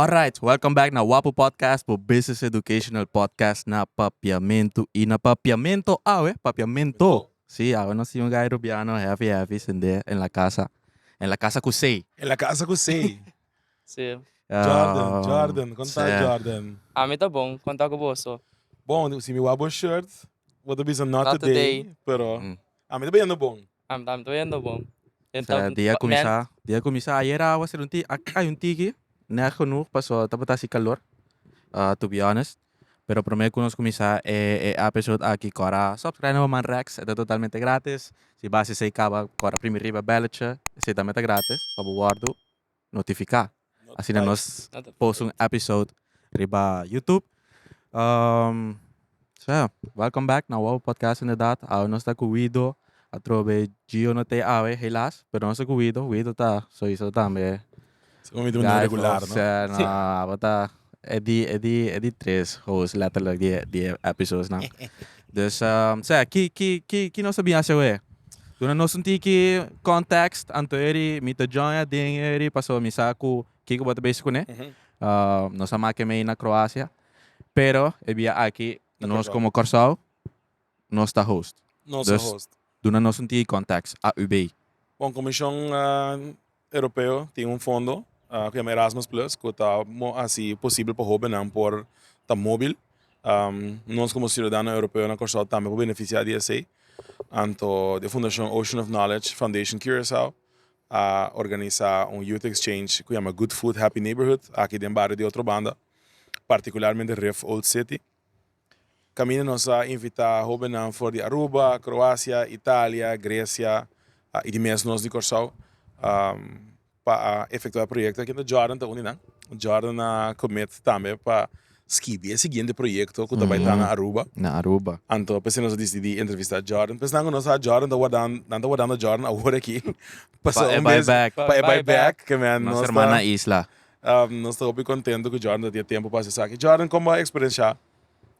Alright, welcome back na Wapu Podcast, bo business educational podcast na Papiamento y na Papiamento awe, Papiamento. Sí, awe nos tin un guy Rubiano heavy heavy sende en la casa. En la casa cu C. En la casa cu C. Sí. Jordan, Jordan, con ta Sí. Jordan? Ami ta bon, con ta cu boso? Bon, si mi wak bo shirt, bo ta bisa not Not today, today. pero ami ta bayendo bon. Ami ta bayendo bon. O sea, dia cuminsa, dia cuminsa ayera awa ser un ti, a cay un tiki, net genoeg paso tabata haci calor, to be honest. Pero prome cu nos cuminsa e e episode aki cora subscribe na bo man Rex, e ta totalmente gratis. Si bo haci esey caba cora primi riba e belletje, esey tambe ta gratis pa bo wordo notifica. Asina nos post un episode riba YouTube. So ja, welcome back na Wawa Podcast inderdaad. Awe nos ta ku Wido. Atrobe Gio no te awe, helaas. Pero nos ta ku Wido. Wido ta sowieso tambe. Segun mi ta un regular, no? Sea, no, abo ta e di, e di, e di tres host letterlijk di e, di e episodes nan. Dus, sea, ki, ki, ki, ki nos ta bin hasi awe? Duna nos un tiki context, anto eri mi ta join aden eri pasobra mi sa ku kiko bo ta bezig kuné. Nos a make mei na Kroasia, pero e bia aki nos komo Kòrsou nos ta host. Nos ta host. Duna nos un tiki context, AUB. Bon, Komishon Europeo tin un fondo ku yama Erasmus Plus ku ta hasi posibel pa hóbennan por ta móbil. Nos komo siudadano europeo na Kòrsou tambe por benefisiá di esei. Anto di e fundashon Ocean of Knowledge Foundation Curaçao a organisá un youth exchange ku yama Good Food Happy Neighborhood aki den bario di Otrobanda, partikularmente Rif Old City. Kaminda nos a invitá hóbennan for di Aruba, Kroasia, Italia, Gresia i di mes nos di Kòrsou pa a efektuá e proyekto aki. Jordan ta un di nan. Jordan a commit tambe pa skibi e siguiente proyekto ku ta bai ta na Aruba. Na Aruba. Anto p'esei nos a disidí entrevistá Jordan. P'esnan ku nos sa Jordan ta wardan, nan ta wardando Jordan awor aki Pa e bai bèk. Pa e bai bèk. Ke men Nos nos ta. hermana isla. Nos ta hopi contento cu Jordan ta tin e tempo pa haci esaki. Jordan, con bo a experiencia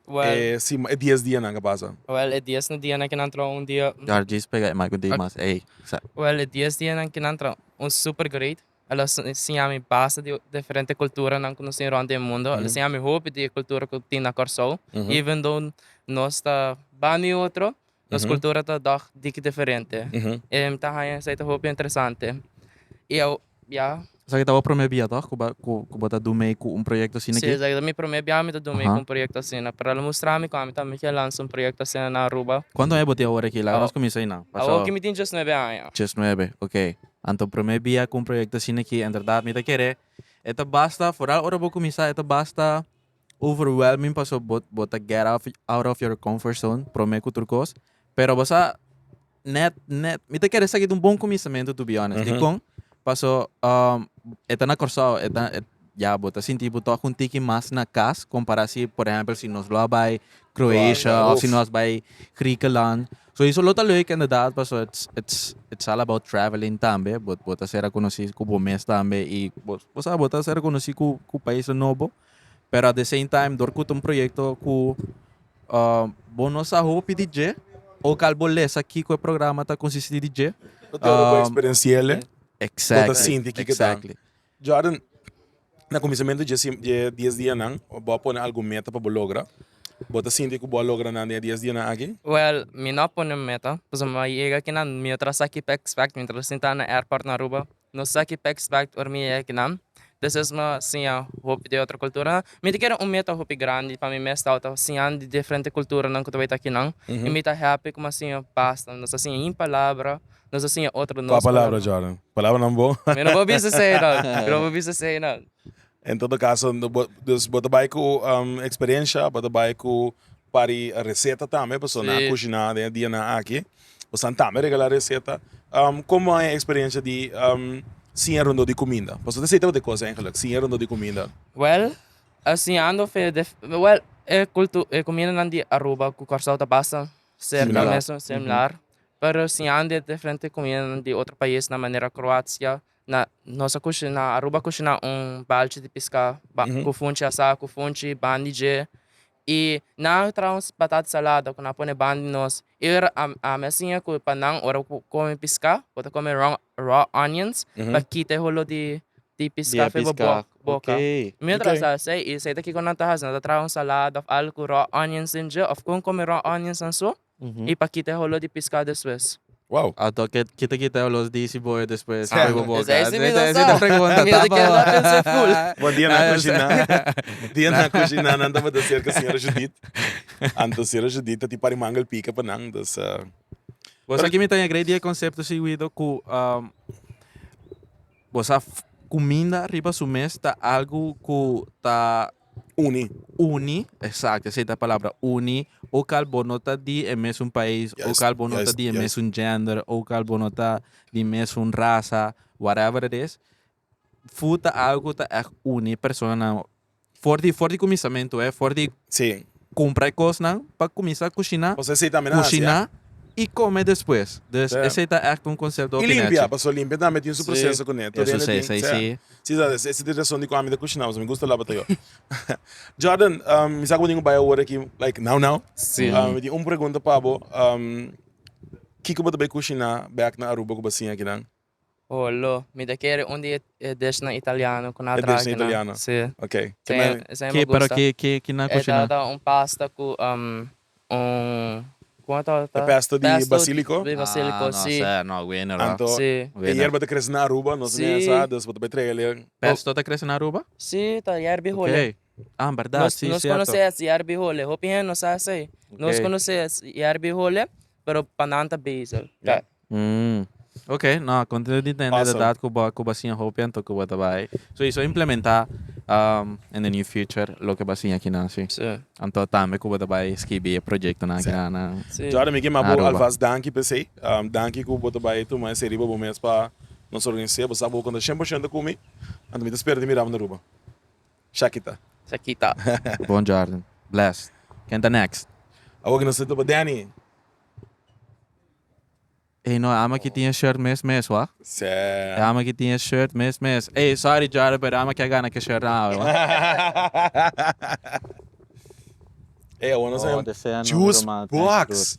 Well, e sima, e dies dianan cu a pasa? Well, e dies dianan cu nan tra un dia. Jordan, djis pega e mic un tiki mas. Ey, sa. Well, e dies dianan cu nan tra un super great. El a siña mi basta di diferente culturanan cu nos tin rond den mundo. El a siña mi hopi di e cultura cu tin na Corsou. Even though nos ta banda di otro, nos cultura ta dog diki diferente. E mi ta haña esei ta hopi interesante. Y ya. Esaki ta bo prome bia toch ku bo ku bo ta dumei ku un proyekto asina aki? Si, esaki ta mi prome bia mi ta dumei ku un proyekto asina. Pero el a mustra mi ku ami tambe ke lansa un proyekto asina na Aruba. Kuantu aña bo tin awor aki? Laga nos kuminsa einan. Awor aki mi tin diesnuebe aña. Diesnuebe, ok. Anto prome bia ku un proyekto asina aki, enberdat mi ta kere e ta basta, foral ora bo kuminsa e ta basta overwhelming paso bo bo ta get out of your comfort zone prome ku tur kos. Pero bo sa net net mi ta kere esaki ta un bon kuminsamentu to be honest. Dikon? Paso e ta na Kòrsou e ta ya bo ta sinti bo tòg un tiki mas na kas kompará si por ehèmpel si nos lo a bai Croatia òf si nos bai Griekenland. So eso lo ta leuk inderdaad paso it's it's it's all about traveling tambe bo bo ta ser rekonosí ku bo mes tambe i bo bo sa bo ta ser rekonosí ku ku paisnan nobo pero at the same time dor ku ta un proyekto ku Bo no sa hopi di dje, ook al bo lesa kiko e programa ta konsistí di dje. Bo ta ora bo eksperensi'el, bo ta sinti kiko ta. Exactly. Jordan, na kuminsamentu dje dje dies dianan, bo a pone algun meta pa bo logra. Bo ta sinti ku bo a logra nan den e dies dianan aki? Well, mi no a pone un meta, pasobra mi a yega akinan, mi no ta sa ki pa expect, mi ta sinta na airport na Aruba, No sa ki pa expect ora mi yega akinan. Despues mi a siña hopi di otro culturanan. Mi ta kere un meta hopi grandi pa mi mes tabata siña di diferente culturanan cu ta bay ta akinan. Y mi ta happy cu mi a siña basta. Nos a siña un palabra, nos a siña otro nos palabra. Cua palabra, Jordan? Palabranan bo? Mi no por bisa esey no. Mi no por bisa esey no. En todo caso, dus bo ta bay cu experiencia, bo ta bay cu pari receta tambe, pasobra nan a cushina den e dianan aki. Bosan tambe regala receta. Como e experiencia di siña rondó di cuminda? Pasobra esey tabata e cos eigenlijk, siña rondó di cuminda. Well, siñando fe well e cultu e cumindanan di Aruba cu Corsou ta basta cerca mesun, similar. Pero siñando e diferente cumindanan di otro paisnan manera Croatia, Na nos a kushiná, Aruba a kushiná un balchi di piská ku funchi asá, ku funchi ban di dje. I nan a traha un batata salada ku nan a pone ban di nos. I ora ami a siña ku pa nan ora ku kome piská bo ta kome raw onions pa kita e holo di di pisca Di fe bo pisca. boca. Ok. Mi a sa esey y esey ta kico nan ta haci, nan ta traha un salada of algo cu raw onions den dje of con come raw onions nan so y pa kita e holo di pisca despues. Wow. Anto ke kita kita e holos di siboyo despues Ah, fo'i bo boca? esey si mi no Esey ta sa. pregunta Mi no ta tapa. kere ta pensa full. Bon dia nan cushiná. Dia nan cushiná nan tabata cerca señora Judith. Anto señora Judith ta tipo mangel pica pa nan, dus. Bo sa ki mi ta agree di e concepto si Guido cu bo sa cuminda riba su mes ta algo cu ta Uni. Uni, exacto, esey ta e palabra, uni, ocal bo no ta di e mesun pais, ocal bo no ta di e mesun gender, ocal bo no ta di mesun rasa, whatever it is, food ta algo cu ta echt uni personanan for di for di cuminsamento eh, for di cumpra e cosnan pa cuminsa cushina, Pasobra esey tambe nan haci, cushina y come despues. Dus esey ta echt un concepto Y hopi limpia, nechi. pasobra limpia tambe tin su proceso cune. Tur Eso hende si, tin, esey si. Si, sa, esa ta e rason di cu ami ta cushina, pasobra mi gusta laba tayo. Jordan, mi sa cu bo tin cu bay awor aki, like now now. Si. Mi tin un pregunta pa bo. Kico bo ta bay cushina bek na Aruba cu bo a siña akinan? Oh lo, mi ta kere un di e dishnan italiano cu nan a E traha dishnan akinan. italiano? Si. Ok. Ke men. Esei Ke, mi pero gusta. ke, ke, ke nan E cushina? tabata un pasta cu un, como tabata? E pesto di Pesto basilico? di basilico, Ah, no, si. sè, no, winner hoor. Anto, Si. e Winner. yerba ta crece na Aruba, nos Si. a sa, dus bo ta bay trae el. Pesto ta crece na Aruba? Si, ta yerbi hole. Ok. Ah, berdad, Nos, si, nos cierto. conoce es yerbi hole. Hopi hende no sa esei. Nos Ok. conoce es yerbi hole, pero pa nan ta basil. Ja. Mm. Ok, no, contento di tende Awesome. inderdaad cu bo cu bo siña hopi anto cu bo ta bai. So iso implementa um, in the near future loke bo a siña akinan, si. Sí. Anto tambe cu bo ta bai skibi e proyectonan Sí. akinan na Sí. Jordan, mi ke ma bo Aruba. alvast danki p'esei. Danki ku bo ta bai tuma esei riba bo mes pa nos organis'é. Bo sa bo konta 100% ku mi, anto mi ta spera di mira bo na Aruba. Shakita. Shakita. Bon Jordan. Bless. Ken ta next? Awor ku nos ta topa Danny. Ey no, ama ki tin e shirt mes mes wak. Sí. Ama ki tin e shirt mes mes. Ey, sorry Jordan, pero ama ki a gana ke shirt awe wak. Ey, awor nos Oh, a desea no Juice miro mal, thanks, Box.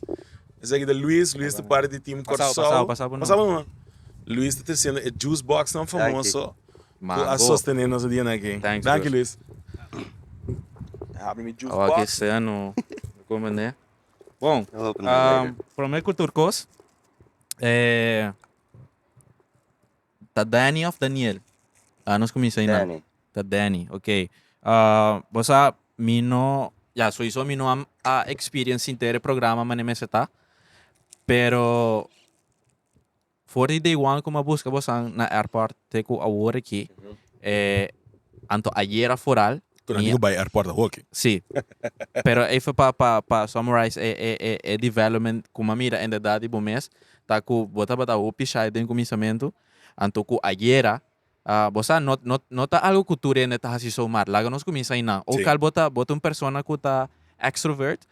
Esaki ta Luis, Luis ta parti di team Pasao, Kòrsou. pasao, pasao pa Pasao pa numa. Luis ta tresiendo e Juice Box nan famoso ku a Mango. sostené nos e dianan aki. Thanks, Danki Luis. Luis. Habri mi Juice Awor ki Box. sea no recomendé. Bon, I'll open that later. Prome ku tur kos, eh, ta Danny of Daniel? Ah, nos kuminsa einan. Danny. Ta Danny, ok. Ah, bo sa, mi no, ya, souiso mi no a, a experience henter e programa manera mester ta, pero for di day one ku mi a buska bosan na airport te ku awor aki, eh, anto ayera foral, Ku nan mi tin ku bai airport awoki. Sí. Pero even pa pa pa summarize e e e e development ku mi a mira inderdaad di bo mes ta ku bo tabata hopi shy den kuminsamentu anto ku ayera bo sa no no no ta algo ku tur hende ta hasi zomaar laga nos kuminsa einan Sí. okal bo ta bo ta un persona ku ta extrovert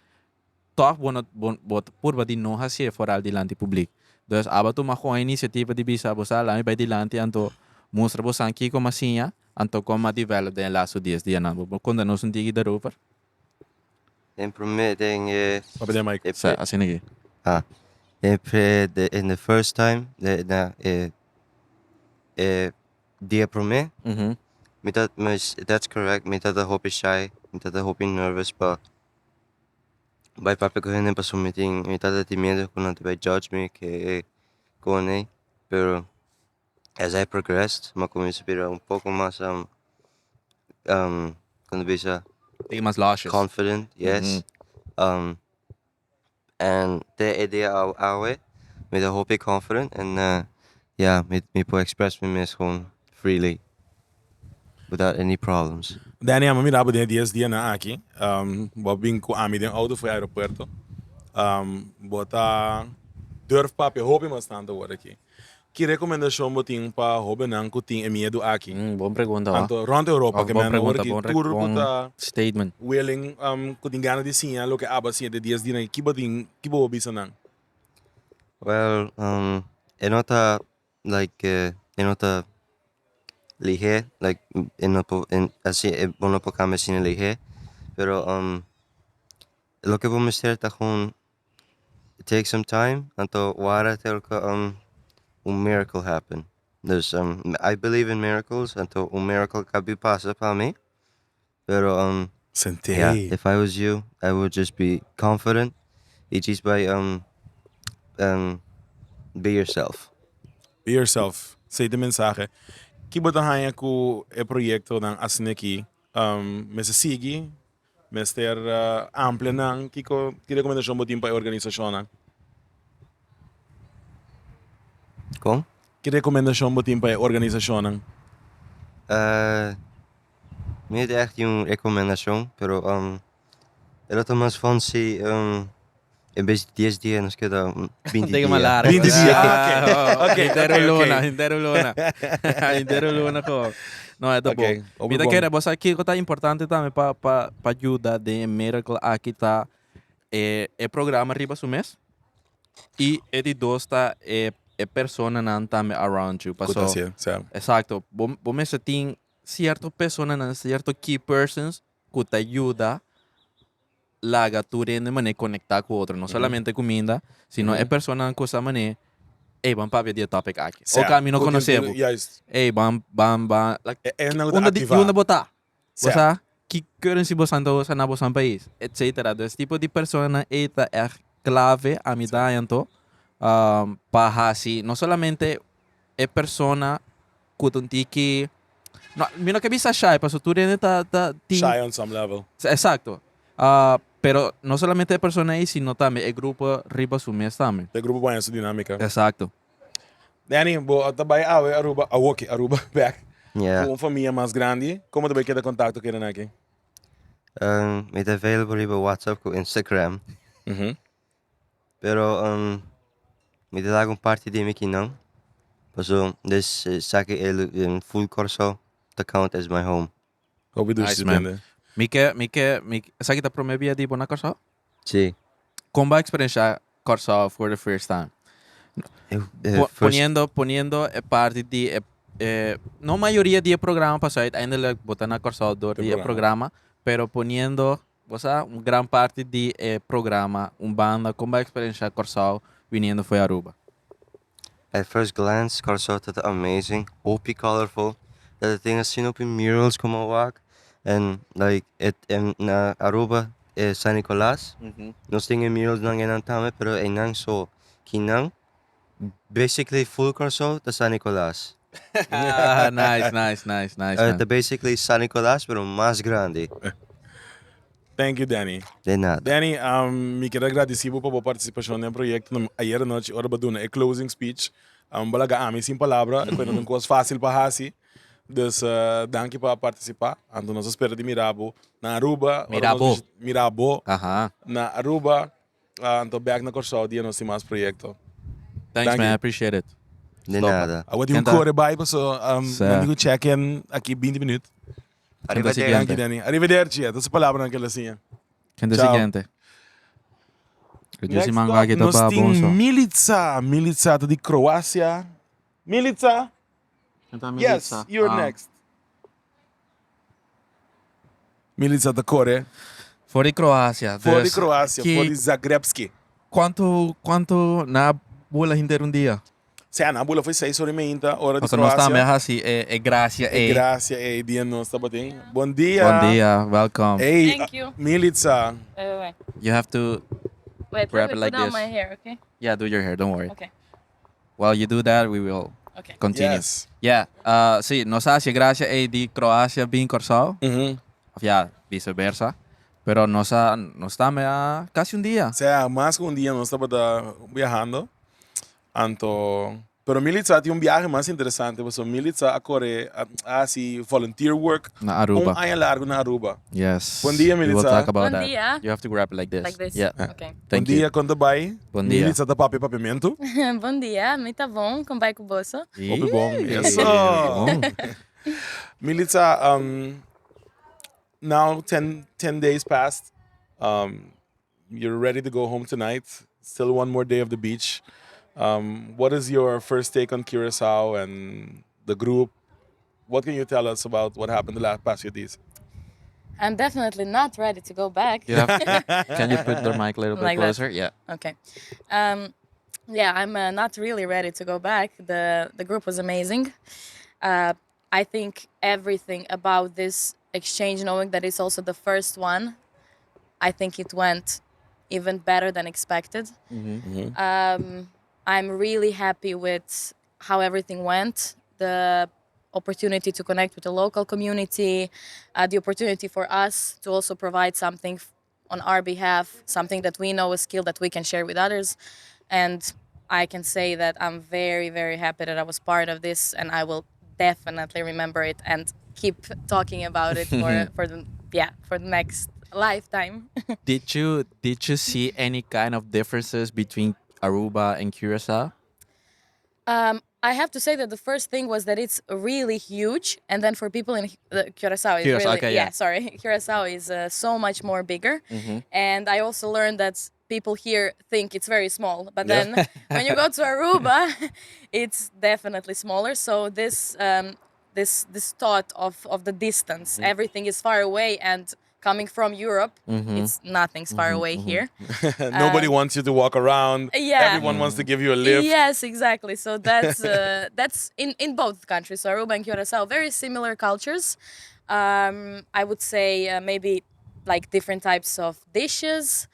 tòg bo no bo bo ta purba di no hasié foral dilanti publik. Dus aba tuma Juan inisiativa di bisa bo sa lami bai dilanti anto mustra bosan kiko m'a siña anto kon m'a develop den e lastu dies dianan. Bo por konta nos un tiki darover? Den promé den e Papia den mic. e Sa asina aki. Ah, den pre de in the first time de na e e dia promé mi ta that's correct mi ta ta hopi shy mi ta ta hopi nervous pa Bai papia ku hende pasobra mi tin mi tata tin miedu ku nan ta bai judge mi ke e kon ei pero as I progressed mi a kuminsa bira un poko mas kon ta bisa Tin mas loshes. confident yes and te e dia awe mi ta hopi confident and ya mi por express mi mes gewoon freely. Without any problems. Danny, ami a mira bo den e dies dianan aki. Bo a bin ku ami den auto for e aeropuerto. Bo ta durf papia hopi mas tantu awor aki. Ki rekomendashon bo tin pa hobennan ku tin e miedu aki? Bon pregunta ho. Anto rònt Europa ke Bon men awor pregunta, aki bon tur ku bon ta statement. willing ku tin gana di siña loke abo a siña den dies dianan aki, ki bo tin, ki bo bo bisa nan? Well, e no ta Like e no ta lihé, like e no por asi bo no por cambia asina lihé, pero loke bo mester ta gewoon take some time anto wara te un miracle happen. Dus um, I believe in miracles, anto un miracle ka bi pasa pa mi. Pero um, Sentei. yeah, if I was you, I would just be confident y just by um, um, be yourself. Be yourself. Esei ta e mensahe. Ki bo ta haña ku e proyektonan asin'aki um, mester sigui? Mester amplia nan? Kiko, ki rekomendashon bo tin pa e organisashonnan? Kon? Ki rekomendashon bo tin pa e organisashonnan? Uh, mi no tin echt un rekomendashon, pero um, e lo ta mas fun si um, en bes di dies dia nos keda 20 Tegen dia. maar largo. 20 dia, ah, oké. Oké, Hintero oké, luna, oké. hintero luna. Hintero luna ko. No, e ta Oké, bon. hopi Mi ta bon. kere, bo sa kiko ta importante tambe pa pa pa yuda den e miracle aki ta e e programa riba su mes i e di dos ta e e personanan tambe around you. Ku ta Paso, hasié, sa. exacto, bo bo mester tin cierto personanan, cierto key persons ku ta yuda laga tur hende manera konektá ku otro, no solamente kuminda, sino e personanan ku sa manera, ey ban papia di e topic aki. Sea, Oka mi no ku tin konosé bo. Juist. Ey ban ban ban like E esnan ku ta unda di aktivá. unda bo ta? Bo Sea. sa ki currency bo san ta usa na bosan pais, etcetera. Dus tipo di personanan ey ta ègt clave a mi ta haña anto pa hasi no solamente e persona ku ta un tiki no mi no ke bisa shy pasobra tur hende ta ta tin Shy on some level. Exacto. Pero no solamente e persona ei sino tambe e grupo riba su mes tambe. E grupo por haña su dinámica. Exacto. Danny, bo ta bai awe Aruba, awoki Aruba bek Yeah. ku un famia mas grandi. Komo ta bai keda kontakto ku esnan aki? Mi ta available riba WhatsApp ku Instagram. Pero mi ta laga un parti di mi kinan, paso des esaki e full Kòrsou ta count as my home. Hopi dushi Nice si man. tende. Mi ke, mi ke, mi, esaki ta prome bia di bo na Kòrsou? Si. Kon bo a eksperenshá Kòrsou for the first time? E first. Poniendo, poniendo e parti di e, e, no mayoria di e programa pasobra uiteindelijk bo ta na Kòrsou dor di e programa, pero poniendo Bo sa, un gran parti di e programa Un Banda Kon Bo a Eksperenshá Kòrsou biniendo fo'i Aruba. At first glance, Kòrsou ta ta amazing, hopi colorful, ta ta tin asina hopi murals ku bo wak en like et en na Aruba e San Nicolas nos tin e muralsnan einan tambe pero einan so kinan basically full Kòrsou ta San Nicolas. Nice, nice, nice, nice, man. Ta basically San Nicolas pero mas grandi. Thank you, Danny. De nada. Danny, um, mi kier a gradisi bo pa bo partisipashon den e proyekto. Na ayer anochi ora bo duna e closing speech, um, bo laga ami sin palabra, e kuenta ta un kos fásil pa hasi. Dus, uh, danki pa partisipá. Anto nos a spera di mira bo na Aruba. Ora Mira nos bo. bishit- Mira bo Aha. na Aruba. Anto bek na Kòrsou dia nos tin mas proyekto. Thanks Danki. man, appreciate it. De Stopa. nada. Awa tin un Kenta. kore bai paso um, Sa. nan tin ku check in aki 20 minuut. Arrivederci. Danki Danny. Arrivederci. Ta su palabranan ke el a siña. Gente Ciao. siguiente. Next Siman up, aki ta nos pa tin bon so. Milica. Milica ta di Kroasia. Milica? Yes, you're Ah. next. Milica ta kore. For di Kroasia. For di Dus, Kroasia, ki- for di Zagrebski. Kuantu, kuantu na bula henter un dia? Sea, na bula foi seis ora i meinta, ora di Pasobra nos Kroasia. tambe a hasi e, e gracia E ei. gracia ei dia nos tabatin. Bon dia. Bon dia, welcome. Hey, Thank you. Milica. Wait, wait, wait. You have to Wait, Grab let me it like put down this. my hair, okay? Yeah, do your hair, don't worry. Okay. While you do that, we will Okay. continue. Yes. Yeah, sí, nos a hasi gracia ei di Kroasia bin Kòrsou. Of ja, viceversa. Pero nos a, nos tambe a casi un dia. Sea, mas ku un dia nos tabata biahando. Anto, pero Milica tin un biahe mas interesante, pasobra Milica a kore, a hasi volunteer work Na Aruba. un aña largu na Aruba. Yes. Bon dia, We will Milica. talk about Bon that. dia. You have to grab it like this. Like this? Yeah. Okay. Thank bon you. dia, kon ta bai? Bon dia. Milica ta papia papiamentu. Bon dia, mi ta bon, kon bai ku boso? Hopi bon. Yes. Eso. Bon. Milica, um, now 10 days past, um, you're ready to go home tonight. Still one more day of the beach. Um, what is your first take on Curacao and the group? What can you tell us about what happened the last past few days? I'm definitely not ready to go back. You have, can you put the mic a little bit Like that. closer? Yeah. Okay. Um, Yeah, I'm not really ready to go back. The group was amazing. I think everything about this exchange, knowing that it's also the first one, I think it went even better than expected. I'm really happy with how everything went. The opportunity to connect with the local community, the opportunity for us to also provide something on our behalf, something that we know, a skill that we can share with others. And I can say that I'm very, very happy that I was part of this, and I will definitely remember it and keep talking about it for the next lifetime. Did you see any kind of differences between Aruba and Curacao? I have to say that the first thing was that it's really huge, and then for people in Curacao, is Curacao, really sorry, Curacao is so much more bigger, and I also learned that people here think it's very small, but then when you go to Aruba, it's definitely smaller. So this thought of the distance, everything is far away, and coming from Europe, it's nothing's far away here. Nobody wants you to walk around. Everyone wants to give you a lift. Yes, exactly. So that's in both countries, so Aruba and Curacao, very similar cultures. I would say maybe like different types of dishes,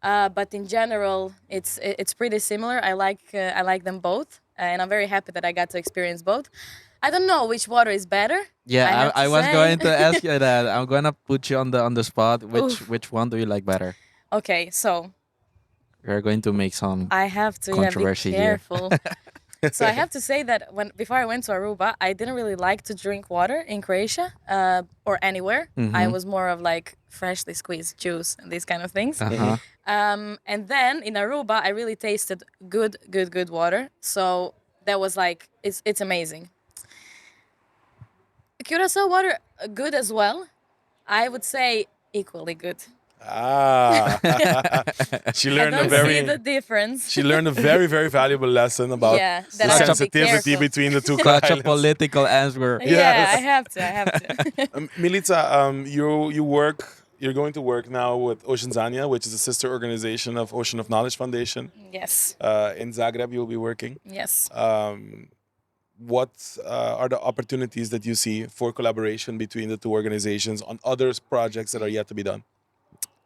but in general, it's pretty similar. I like them both, and I'm very happy that I got to experience both. I don't know which water is better. Yeah, I have to I was say. Going to ask you that. I'm gonna put you on the spot. Which Oof. Which one do you like better? Okay, so We're going to make some I have to, yeah, be controversy here. Careful. So I have to say that when before I went to Aruba, I didn't really like to drink water in Croatia or anywhere. I was more of like freshly squeezed juice and these kind of things. And then in Aruba, I really tasted good, good, good water. So that was like it's amazing. Curacao water, good as well. I would say equally good. Ah, she I learned a don't very see the difference. She learned a very, very valuable lesson about Yeah, the that I have to be sensitivity careful. between the two Such a islands. political answer. Yeah, Yes. I have to. I have to. Milica, you're going to work now with Oceanzania, which is a sister organization of Ocean of Knowledge Foundation. Yes. In Zagreb, you'll be working. Yes. What are the opportunities that you see for collaboration between the two organizations on other projects that are yet to be done?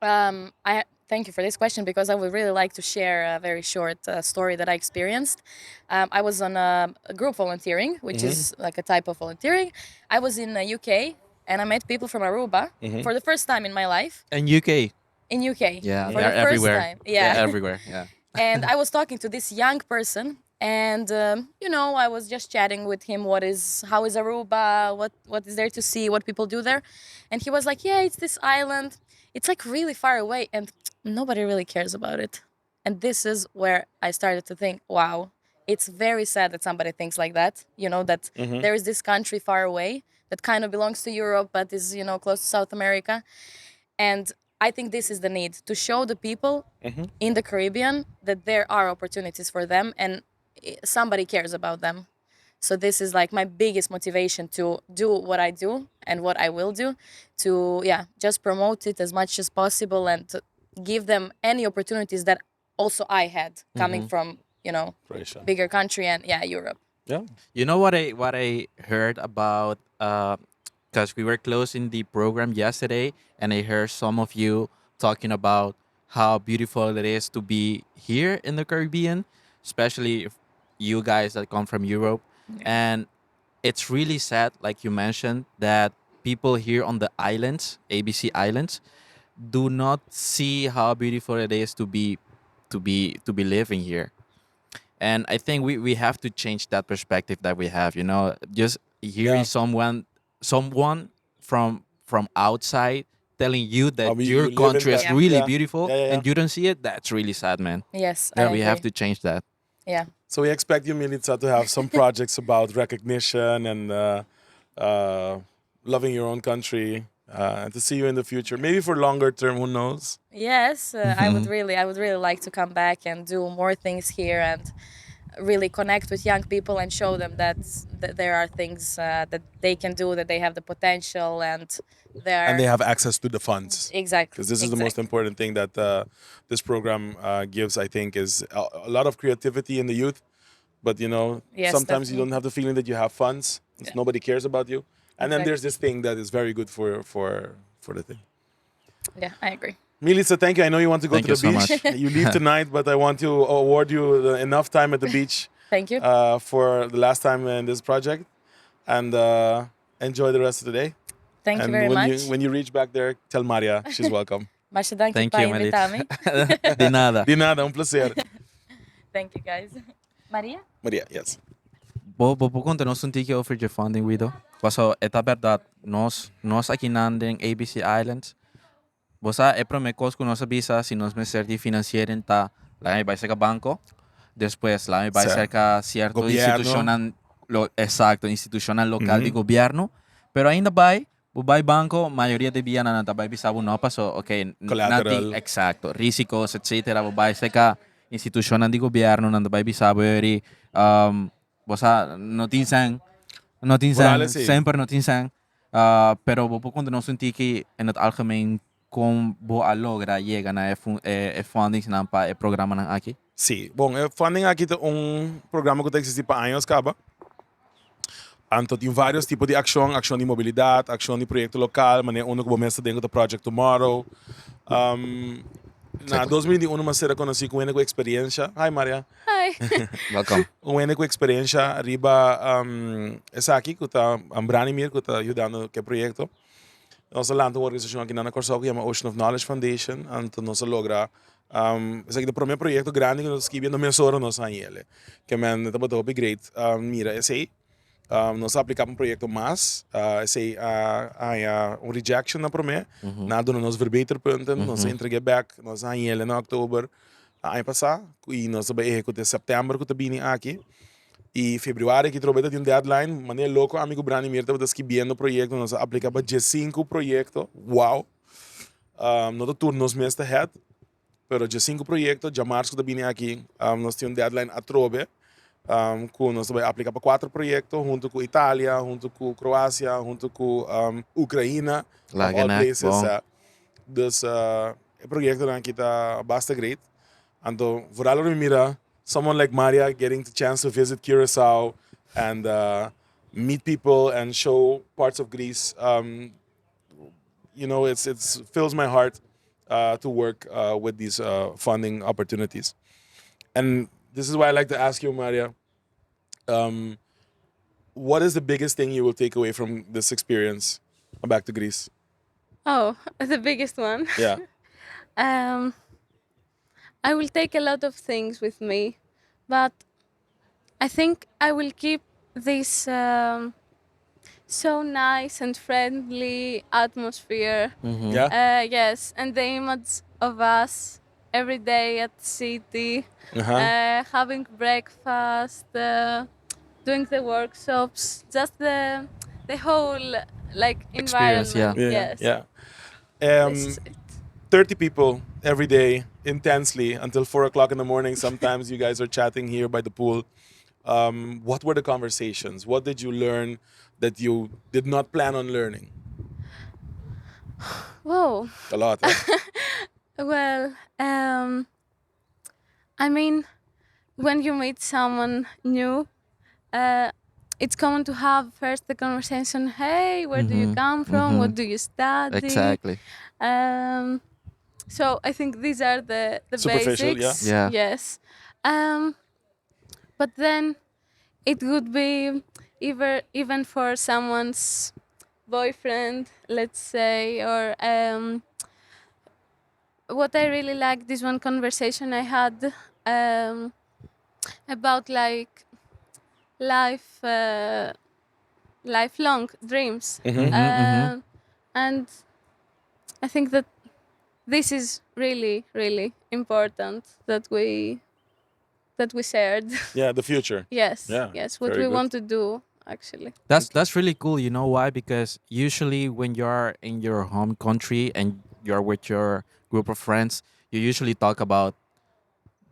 I thank you for this question because I would really like to share a very short story that I experienced. I was on a group volunteering, which is like a type of volunteering. I was in the UK and I met people from Aruba for the first time in my life. In UK. In UK. Yeah, For they're the first everywhere. time. Yeah. They're everywhere. Yeah. And I was talking to this young person, and I was just chatting with him. How is Aruba? What is there to see? What people do there? And he was like, "Yeah, it's this island. It's like really far away, and nobody really cares about it." And this is where I started to think, wow, it's very sad that somebody thinks like that. That there is this country far away that kind of belongs to Europe, but is close to South America. And I think this is the need to show the people in the Caribbean that there are opportunities for them and somebody cares about them. So this is like my biggest motivation to do what I do and what I will do to, yeah, just promote it as much as possible and to give them any opportunities that also I had coming from Croatia. Bigger country and, yeah, Europe. You know what I heard about, because we were closing the program yesterday and I heard some of you talking about how beautiful it is to be here in the Caribbean, especially if you guys that come from Europe. And it's really sad, like you mentioned, that people here on the islands, ABC Islands, do not see how beautiful it is to be living here. And I think we have to change that perspective that we have, just hearing someone from outside telling you that How your you live in country is that- really beautiful and you don't see it. That's really sad, man. Yes, I We have agree. To change that. So we expect you, Milica, to have some projects about recognition and loving your own country, and to see you in the future, maybe for longer term. Who knows? Yes, I would really like to come back and do more things here, and Really connect with young people and show them that there are things that they can do, that they have the potential and they And they have access to the funds. Exactly. Because this is the most important thing that this program gives, I think, is a lot of creativity in the youth. But sometimes you Definitely. Don't have the feeling that you have funds. Nobody cares about you. And then there's this thing that is very good for the thing. Yeah, I agree. Milica, thank you. I know you want to go Thank to the you so beach. You leave tonight, but I want to award you enough time at the beach Thank you. For the last time in this project. And enjoy the rest of the day. Thank you And very when much. you reach back there, tell Maria she's welcome. Masha danki Thank pa you, Melissa. invita mi. Di nada. Di nada, un placer. Thank you, guys. Maria? Maria, yes. Bo por conta nos un tiki over e funding, Guido? Paso, e ta berdad, nos aki na ABC Islands, bo sa e prome cos cu nos a bisa si nos mester di financiering ta laga mi bay cerca banco, despues laga mi bay cerca cierto Gobierno. Institucionnan, exacto, institucionnan local di gobierno, pero ainda bay, bo bay banco, mayoria di biaha nan ta bay bisa bo no paso, ok, Collateral. Nan tin, exacto, risico, etc. Bo bay cerca institucionnan di gobierno, nan ta bay bisa bo eri, bo sa, no tin cen, no tin cen, Vooral esey. Semper no tin cen. Pero bo por conta nos un tiki in het algemeen con bo a logra yega na e fundings nan pa e programa nan aki? Si, bon, e funding aki ta un programa cu ta existi pa aña caba. Anto tin varios tipo di accion, accion di mobilidad, accion di proyecto local, manera uno cu mes den Project Tomorrow. Na 2021 m'a ser conoci cu un experiencia. Hi, Maria. Hi. Welcome. Un cu experiencia riba esaki cu ta Branimir cu ta yudando cu e proyecto. Nos a lanta un organisacion aki na Corsou cu yama Ocean of Knowledge Foundation, anto nos a logra esaki ta e prome proyecto grandi cu nos a skirbi na mes ora nos a hañ'e. Kiermen tabata hopi great. Mira, esey nos a aplica un proyecto mas, esey a un rejection na prome, nan a duna nos verbeterpunten, nos a entrega back, nos a hañ'e na october aña pasa y nos a bay ehecuta september cu ta bini aki. Y februari aki trobe tin un deadline, manera loco ami cu Branimir tabata skirbiendo proyecto, nos a aplica pa 5 proyecto. Wow. No ta tur nos mes ta head, pero 5 proyecto, diamars cu ta bini aki, nos tin un deadline atrobe, cu nos ta bay aplica pa 4 proyecto, hunto cu Italia, hunto cu Croacia, hunto cu Ucrania, of all Lagenack, places. Bon. Dus e proyecto aki ta basta great. Anto, vooral ora mira someone like Maria getting the chance to visit Curacao and meet people and show parts of Greece. It's fills my heart to work with these funding opportunities. And this is why I like to ask you, Maria, what is the biggest thing you will take away from this experience back to Greece? Oh, the biggest one. Yeah. I will take a lot of things with me, but I think I will keep this so nice and friendly atmosphere. Yeah? Yes, and the image of us every day at the city, having breakfast, doing the workshops, just the whole like Experience, yeah. environment. Yes. This is it. 30 people every day intensely until 4 o'clock in the morning. Sometimes you guys are chatting here by the pool. What were the conversations? What did you learn that you did not plan on learning? Whoa. A lot. Huh? Well, I mean, when you meet someone new, it's common to have first the conversation, "Hey, where do you come from? What do you study?" So I think these are the Superficial, yeah. basics. Yes. But then it would be even for someone's boyfriend, let's say, or what I really like, this one conversation I had about like lifelong dreams, and I think that this is really, really important that we shared. Yeah, the future. Yes. Yeah, Yes, what very we good. want to do actually. That's really cool. You know why? Because usually when you're in your home country and you're with your group of friends, you usually talk about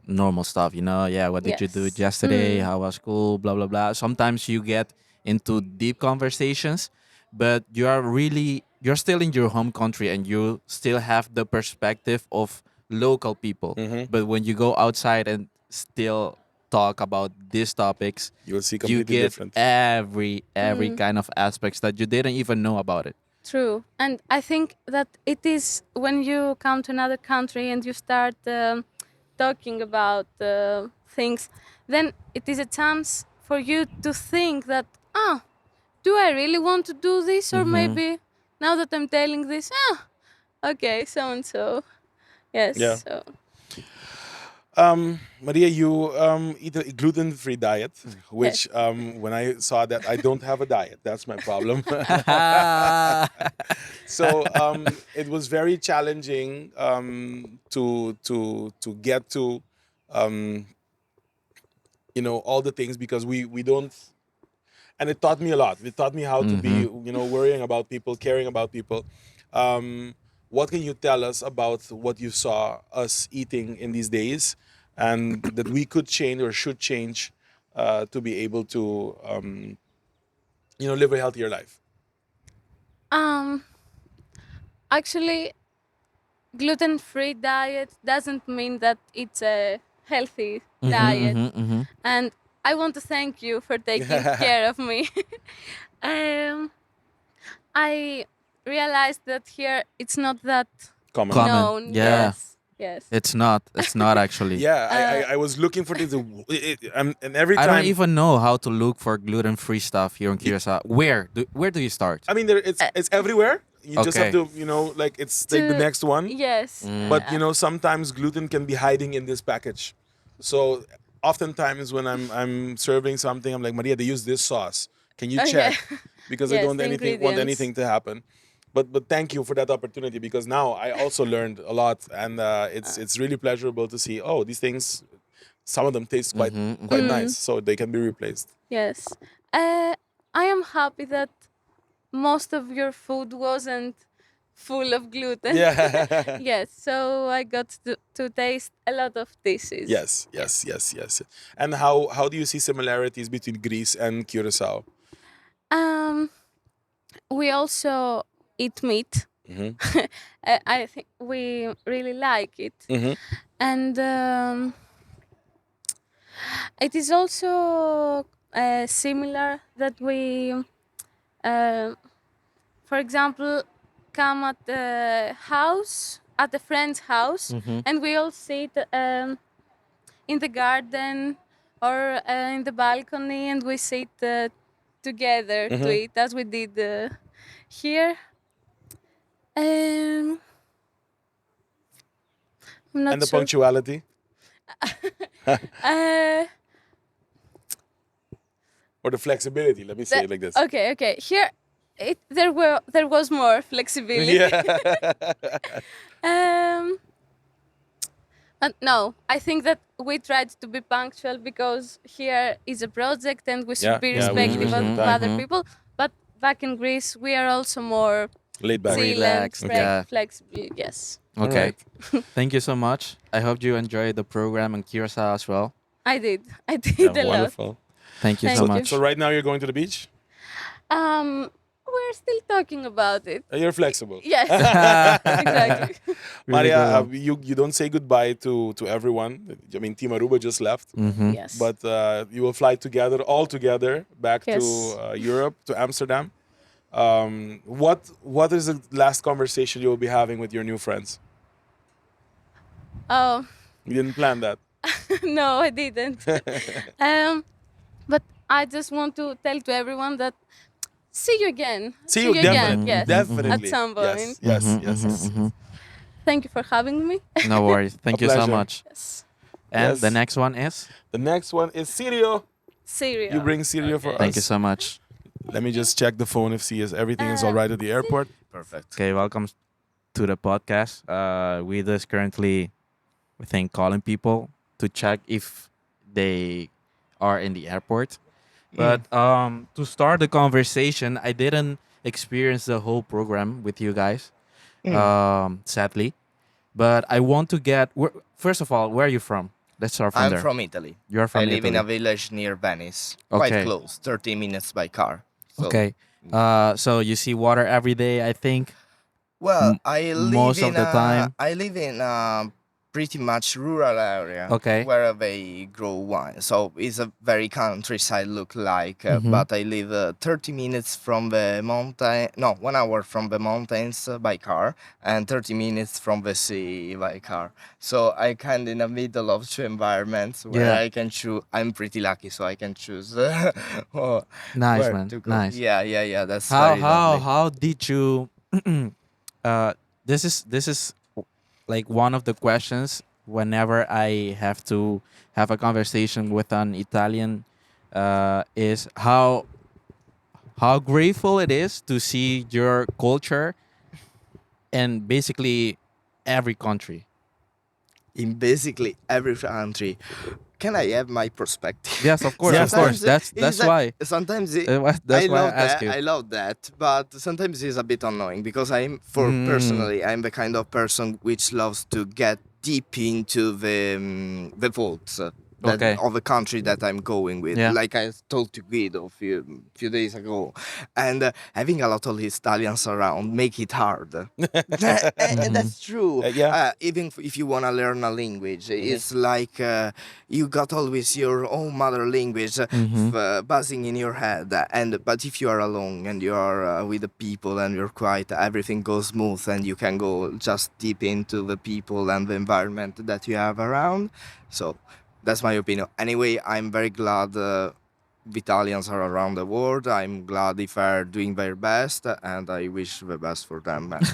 Normal stuff. Yeah, what did you do yesterday? How was school? Blah blah blah. Sometimes you get into deep conversations, but you are really you're still in your home country and you still have the perspective of local people. But when you go outside and still talk about these topics, You will see you completely get different. every kind of aspects that you didn't even know about it. True. And I think that it is when you come to another country and you start talking about things, then it is a chance for you to think that, do I really want to do this? Or maybe now that I'm telling this, okay, so and so. Yes. So. Maria, you eat a gluten-free diet, which when I saw that, I don't have a diet. That's my problem. So it was very challenging to get to all the things because we don't. And it taught me a lot. It taught me how to be, worrying about people, caring about people. What can you tell us about what you saw us eating in these days and that we could change or should change to be able to live a healthier life? Actually, gluten-free diet doesn't mean that it's a healthy diet. And I want to thank you for taking care of me. I realized that here it's not that common. Common. known. Yeah. Yes. Yes. It's not. It's not actually. Yeah, I was looking for this, and every I time don't even know how to look for gluten-free stuff here in Curacao. Where do you start? It's everywhere. You just have to, it's like the To next one. Yes. But sometimes gluten can be hiding in this package. So oftentimes when I'm serving something, I'm like, Maria, they use this sauce. Can you check? Because I Yes, don't the want ingredients. anything to happen. But thank you for that opportunity, because now I also learned a lot, and it's really pleasurable to see, oh, these things, some of them taste quite nice, so they can be replaced. Yes. I am happy that most of your food wasn't full of gluten. Yes, so I got to taste a lot of dishes. Yes, yes, yes, yes. And how do you see similarities between Greece and Curacao? We also eat meat. I think we really like it. And it is also similar that we for example, come at the house, at a friend's house, and we all sit in the garden or in the balcony, and we sit together to eat, as we did here. I'm not And the sure. punctuality? Or the flexibility, let me say it like this. Okay, okay. Here, there was more flexibility. And no, I think that we tried to be punctual because here is a project and we should be respective of other people. But back in Greece, we are also more Laid back. chill and Relaxed, yeah. flexible. Yes. Okay. All right. Thank you so much. I hope you enjoyed the program in Curacao as well. I did. I did Yeah, a lot. wonderful. Thank you Thank so you. much. So right now you're going to the beach? We're still talking about it. You're flexible. Yes, exactly. Really Maria, good. you don't say goodbye to everyone. Team Aruba just left. Yes. But you will fly together, all together, back to Yes. Europe, to Amsterdam. What is the last conversation you will be having with your new friends? Oh. You didn't plan that. No, I didn't. But I just want to tell to everyone that see you again. See See you you again. definitely. Yes. Definitely. At some Yes, point. yes, yes, yes. Thank you for having me. No worries. Thank A you so pleasure. much. Yes. And Yes. the next one is? The next one is Sirio. Sirio. You bring Sirio for Thank you us. so much. Let me just check the phone if see is everything is all right at the airport. Perfect. Okay, welcome to the podcast. We just currently, we think, calling people to check if they are in the airport. But to start the conversation, I didn't experience the whole program with you guys, sadly. But I want to get, first of all, where are you from? Let's start from I'm there. from Italy. You are from I live in Italy. a village near Venice, quite Okay. close, 30 minutes by car. So, Okay. So you see water every day, I think. Well, M- I live most in of the a, time. I live in a pretty much rural area. Okay. Where they grow wine, so it's a very countryside look like. But I live 30 minutes from the mountain. No, 1 hour from the mountains by car, and 30 minutes from the sea by car. So I kind in the middle of two environments where I can choose. I'm pretty lucky, so I can choose. Oh, Nice, where man. to go. Nice. Yeah. That's How very how lovely. how did you this is like one of the questions whenever I have to have a conversation with an Italian is how grateful it is to see your culture in basically every country. In basically every country. Can I have my perspective? Yes, of course, of course. Sometimes That's it's a- why. Sometimes it, That's I why I love ask that. you. I love that, but sometimes it's a bit annoying because I'm for personally I'm the kind of person which loves to get deep into the vaults that, of the country that I'm going with. Like I told to Guido a few days ago, and having a lot of Italians around make it hard. And that's true. Even if you wanna learn a language, it's like you got always your own mother language buzzing in your head. And but if you are alone and you are with the people and you're quiet, everything goes smooth and you can go just deep into the people and the environment that you have around. So that's my opinion. Anyway, I'm very glad Italians are around the world. I'm glad if they're doing their best, and I wish the best for them. And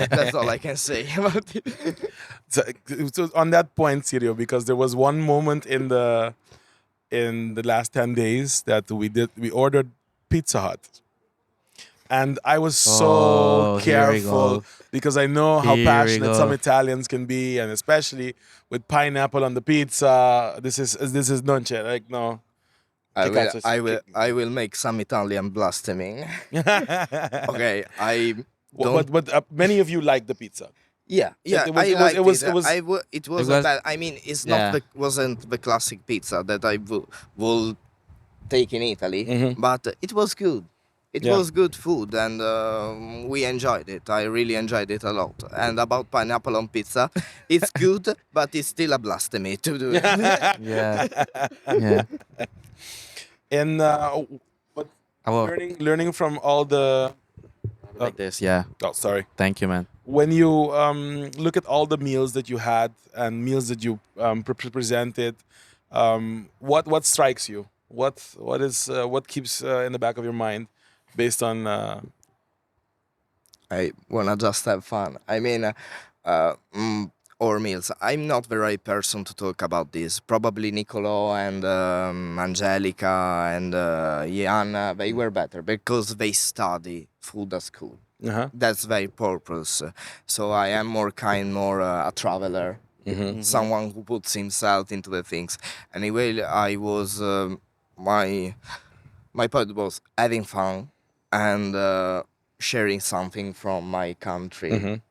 that's all I can say about it. So on that point, Sirio, because there was one moment in the last 10 days that we ordered Pizza Hut. And I was so Oh, here we careful go. Because I know how Here we passionate some go. Italians can be, and especially with pineapple on the pizza. This is non c'è, like, no. I Che will, cazzo I will make some Italian blaspheming. Okay, I don't. But many of you like the pizza. Yeah, It was- I it was- liked it was- it. it was- It wasn't bad. I mean, it's not the wasn't the classic pizza that I will take in Italy, but it was good. It was good food, and we enjoyed it. I really enjoyed it a lot. And about pineapple on pizza, it's good, but it's still a blasphemy to do it. And but I will learning from all the like this. Yeah. Oh, sorry. Thank you, man. When you look at all the meals that you had and meals that you presented, what strikes you? What keeps in the back of your mind, based on? I wanna just have fun. I mean, or meals. I'm not the right person to talk about this. Probably Nicolo and Angelica and Jan, they were better because they study food at school. That's their purpose. So I am more kind, more a traveler, someone who puts himself into the things. Anyway, I was my point was having fun and sharing something from my country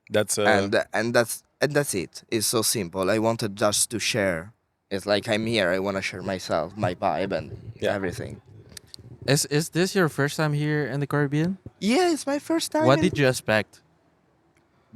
That's and that's it. It's so simple. I wanted just to share. It's like I'm here. I want to share myself, my vibe, and everything. Is this your first time here in the Caribbean? Yeah, it's my first time. What did you expect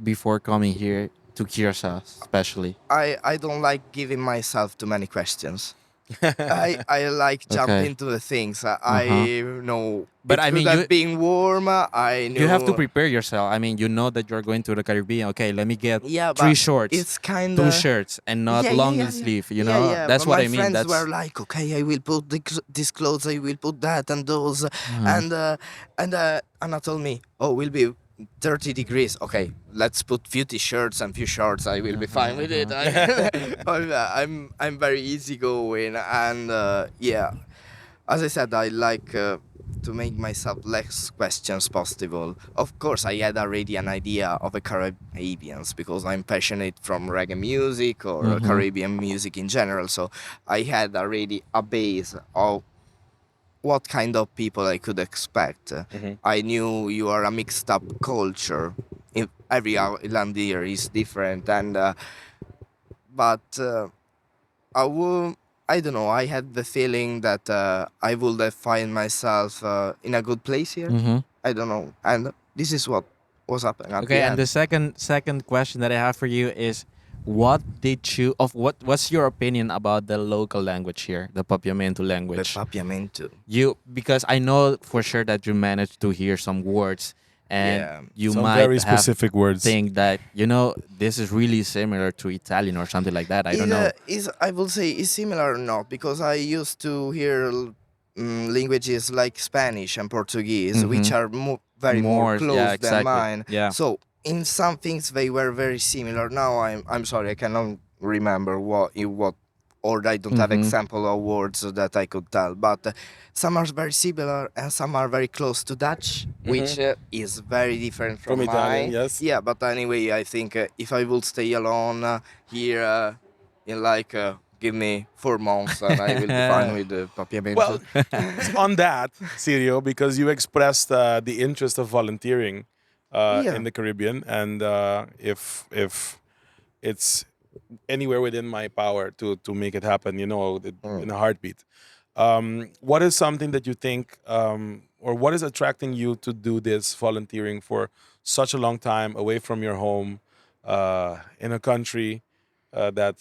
before coming here to Curacao, especially? I don't like giving myself too many questions. I like jump into the things. I know But it I could mean, have been warm. I know You have to prepare yourself. I mean, you know that you're going to the Caribbean. Okay, let me get Yeah, three but shorts, it's kind two of shirts, and not long sleeve. You know, that's But what my I mean. friends That's were like, okay, I will put this clothes, I will put that and those, and Anna told me, oh, will be 30 degrees. Okay, let's put few t-shirts and few shorts. I will be fine with it. I'm very easygoing, and yeah, as I said, I like to make myself less questions possible. Of course, I had already an idea of the Caribbeans because I'm passionate from reggae music or Caribbean music in general. So I had already a base of what kind of people I could expect. I knew you are a mixed up culture. In every island here is different, and but I will. I don't know. I had the feeling that I would have find myself in a good place here. I don't know, and this is what was happening at Okay, the and end. the second question that I have for you is, what did you of what what's your opinion about the local language here, the Papiamento The language? Papiamento. You because I know for sure that you managed to hear some words, and you Some might very have specific words. think that this is really similar to Italian or something like that. I don't It, know. Is I will say is similar or not, because I used to hear languages like Spanish and Portuguese, which are very more More, close yeah, than exactly. mine. Yeah. So in some things they were very similar. Now I'm sorry, I cannot remember what or I don't have example of words that I could tell. But some are very similar and some are very close to Dutch, which is very different from, From Italian, mine. yes. Yeah, but anyway, I think if I would stay alone here in like give me 4 months and I will be fine with the Papiamento. Well, on that, Sirio, because you expressed the interest of volunteering in the Caribbean, and if it's anywhere within my power to make it happen, in a heartbeat. What is something that you think, or what is attracting you to do this volunteering for such a long time away from your home, in a country that,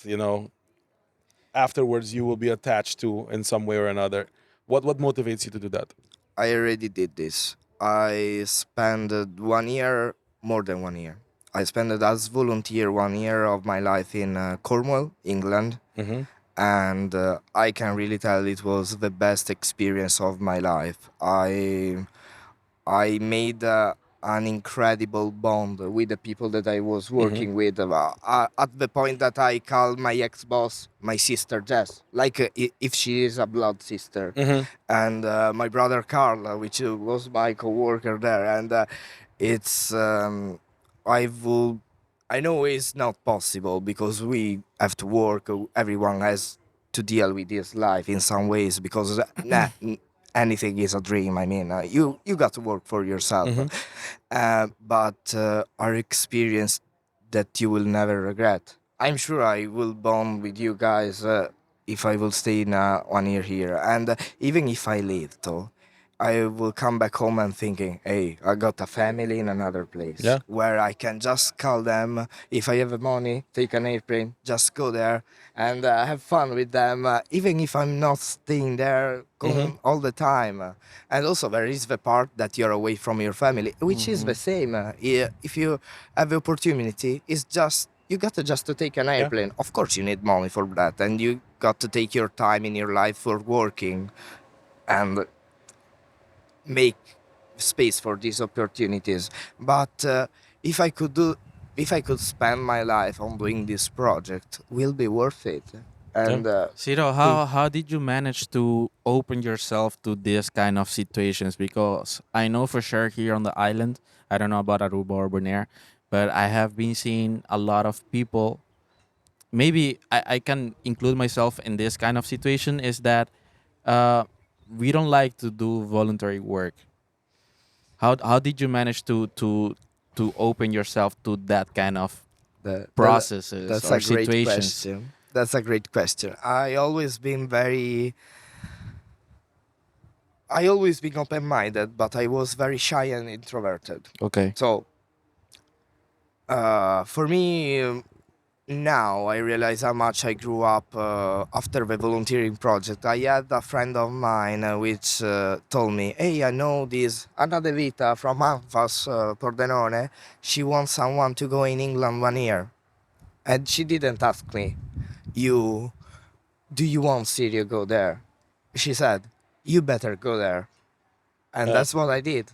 afterwards you will be attached to in some way or another? What motivates you to do that? I already did this. I spent 1 year, more than 1 year. I spent as volunteer 1 year of my life in Cornwall, England. And I can really tell it was the best experience of my life. I made an incredible bond with the people that I was working with. At the point that I called my ex-boss my sister Jess, like if she is a blood sister, and my brother Carl, which was my co-worker there. And I will. I know it's not possible because we have to work. Everyone has to deal with this life in some ways because nah, anything is a dream. You got to work for yourself. But our experience that you will never regret. I'm sure I will bond with you guys if I will stay in 1 year here. And even if I leave, though, I will come back home and thinking, hey, I got a family in another place where I can just call them. If I have money, take an airplane, just go there and have fun with them, even if I'm not staying there all the time. And also there is the part that you're away from your family, which is the same. If you have the opportunity, it's just, you got to just to take an airplane. Of course you need money for that, and you got to take your time in your life for working and make space for these opportunities. But if I could spend my life on doing this project, will be worth it. And, Ciro, how did you manage to open yourself to this kind of situations? Because I know for sure here on the island, I don't know about Aruba or Bonaire, but I have been seeing a lot of people. Maybe I can include myself in this kind of situation, is that we don't like to do voluntary work. How did you manage to open yourself to that kind of processes or situations? That's a great question. I always been very, I always been open-minded, but I was very shy and introverted. So for me, now I realize how much I grew up after the volunteering project. I had a friend of mine which told me, hey, I know this Anna De Vita from Anffas, Pordenone. She wants someone to go in England 1 year. And she didn't ask me, do you want Sirio go there? She said, you better go there. And that's what I did.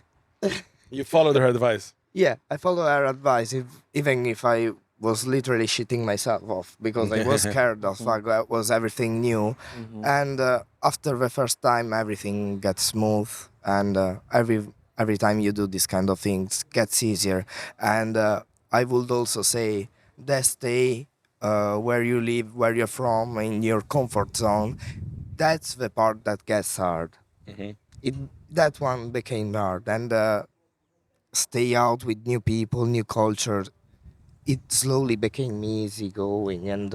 You followed her advice. Yeah, I followed her advice, even if I was literally shitting myself off because I was scared of fuck, that was everything new. And after the first time, everything gets smooth, and every time you do this kind of things gets easier. And I would also say that stay where you live, where you're from, in your comfort zone, that's the part that gets hard. That one became hard. And stay out with new people, new culture, it slowly became easy going, and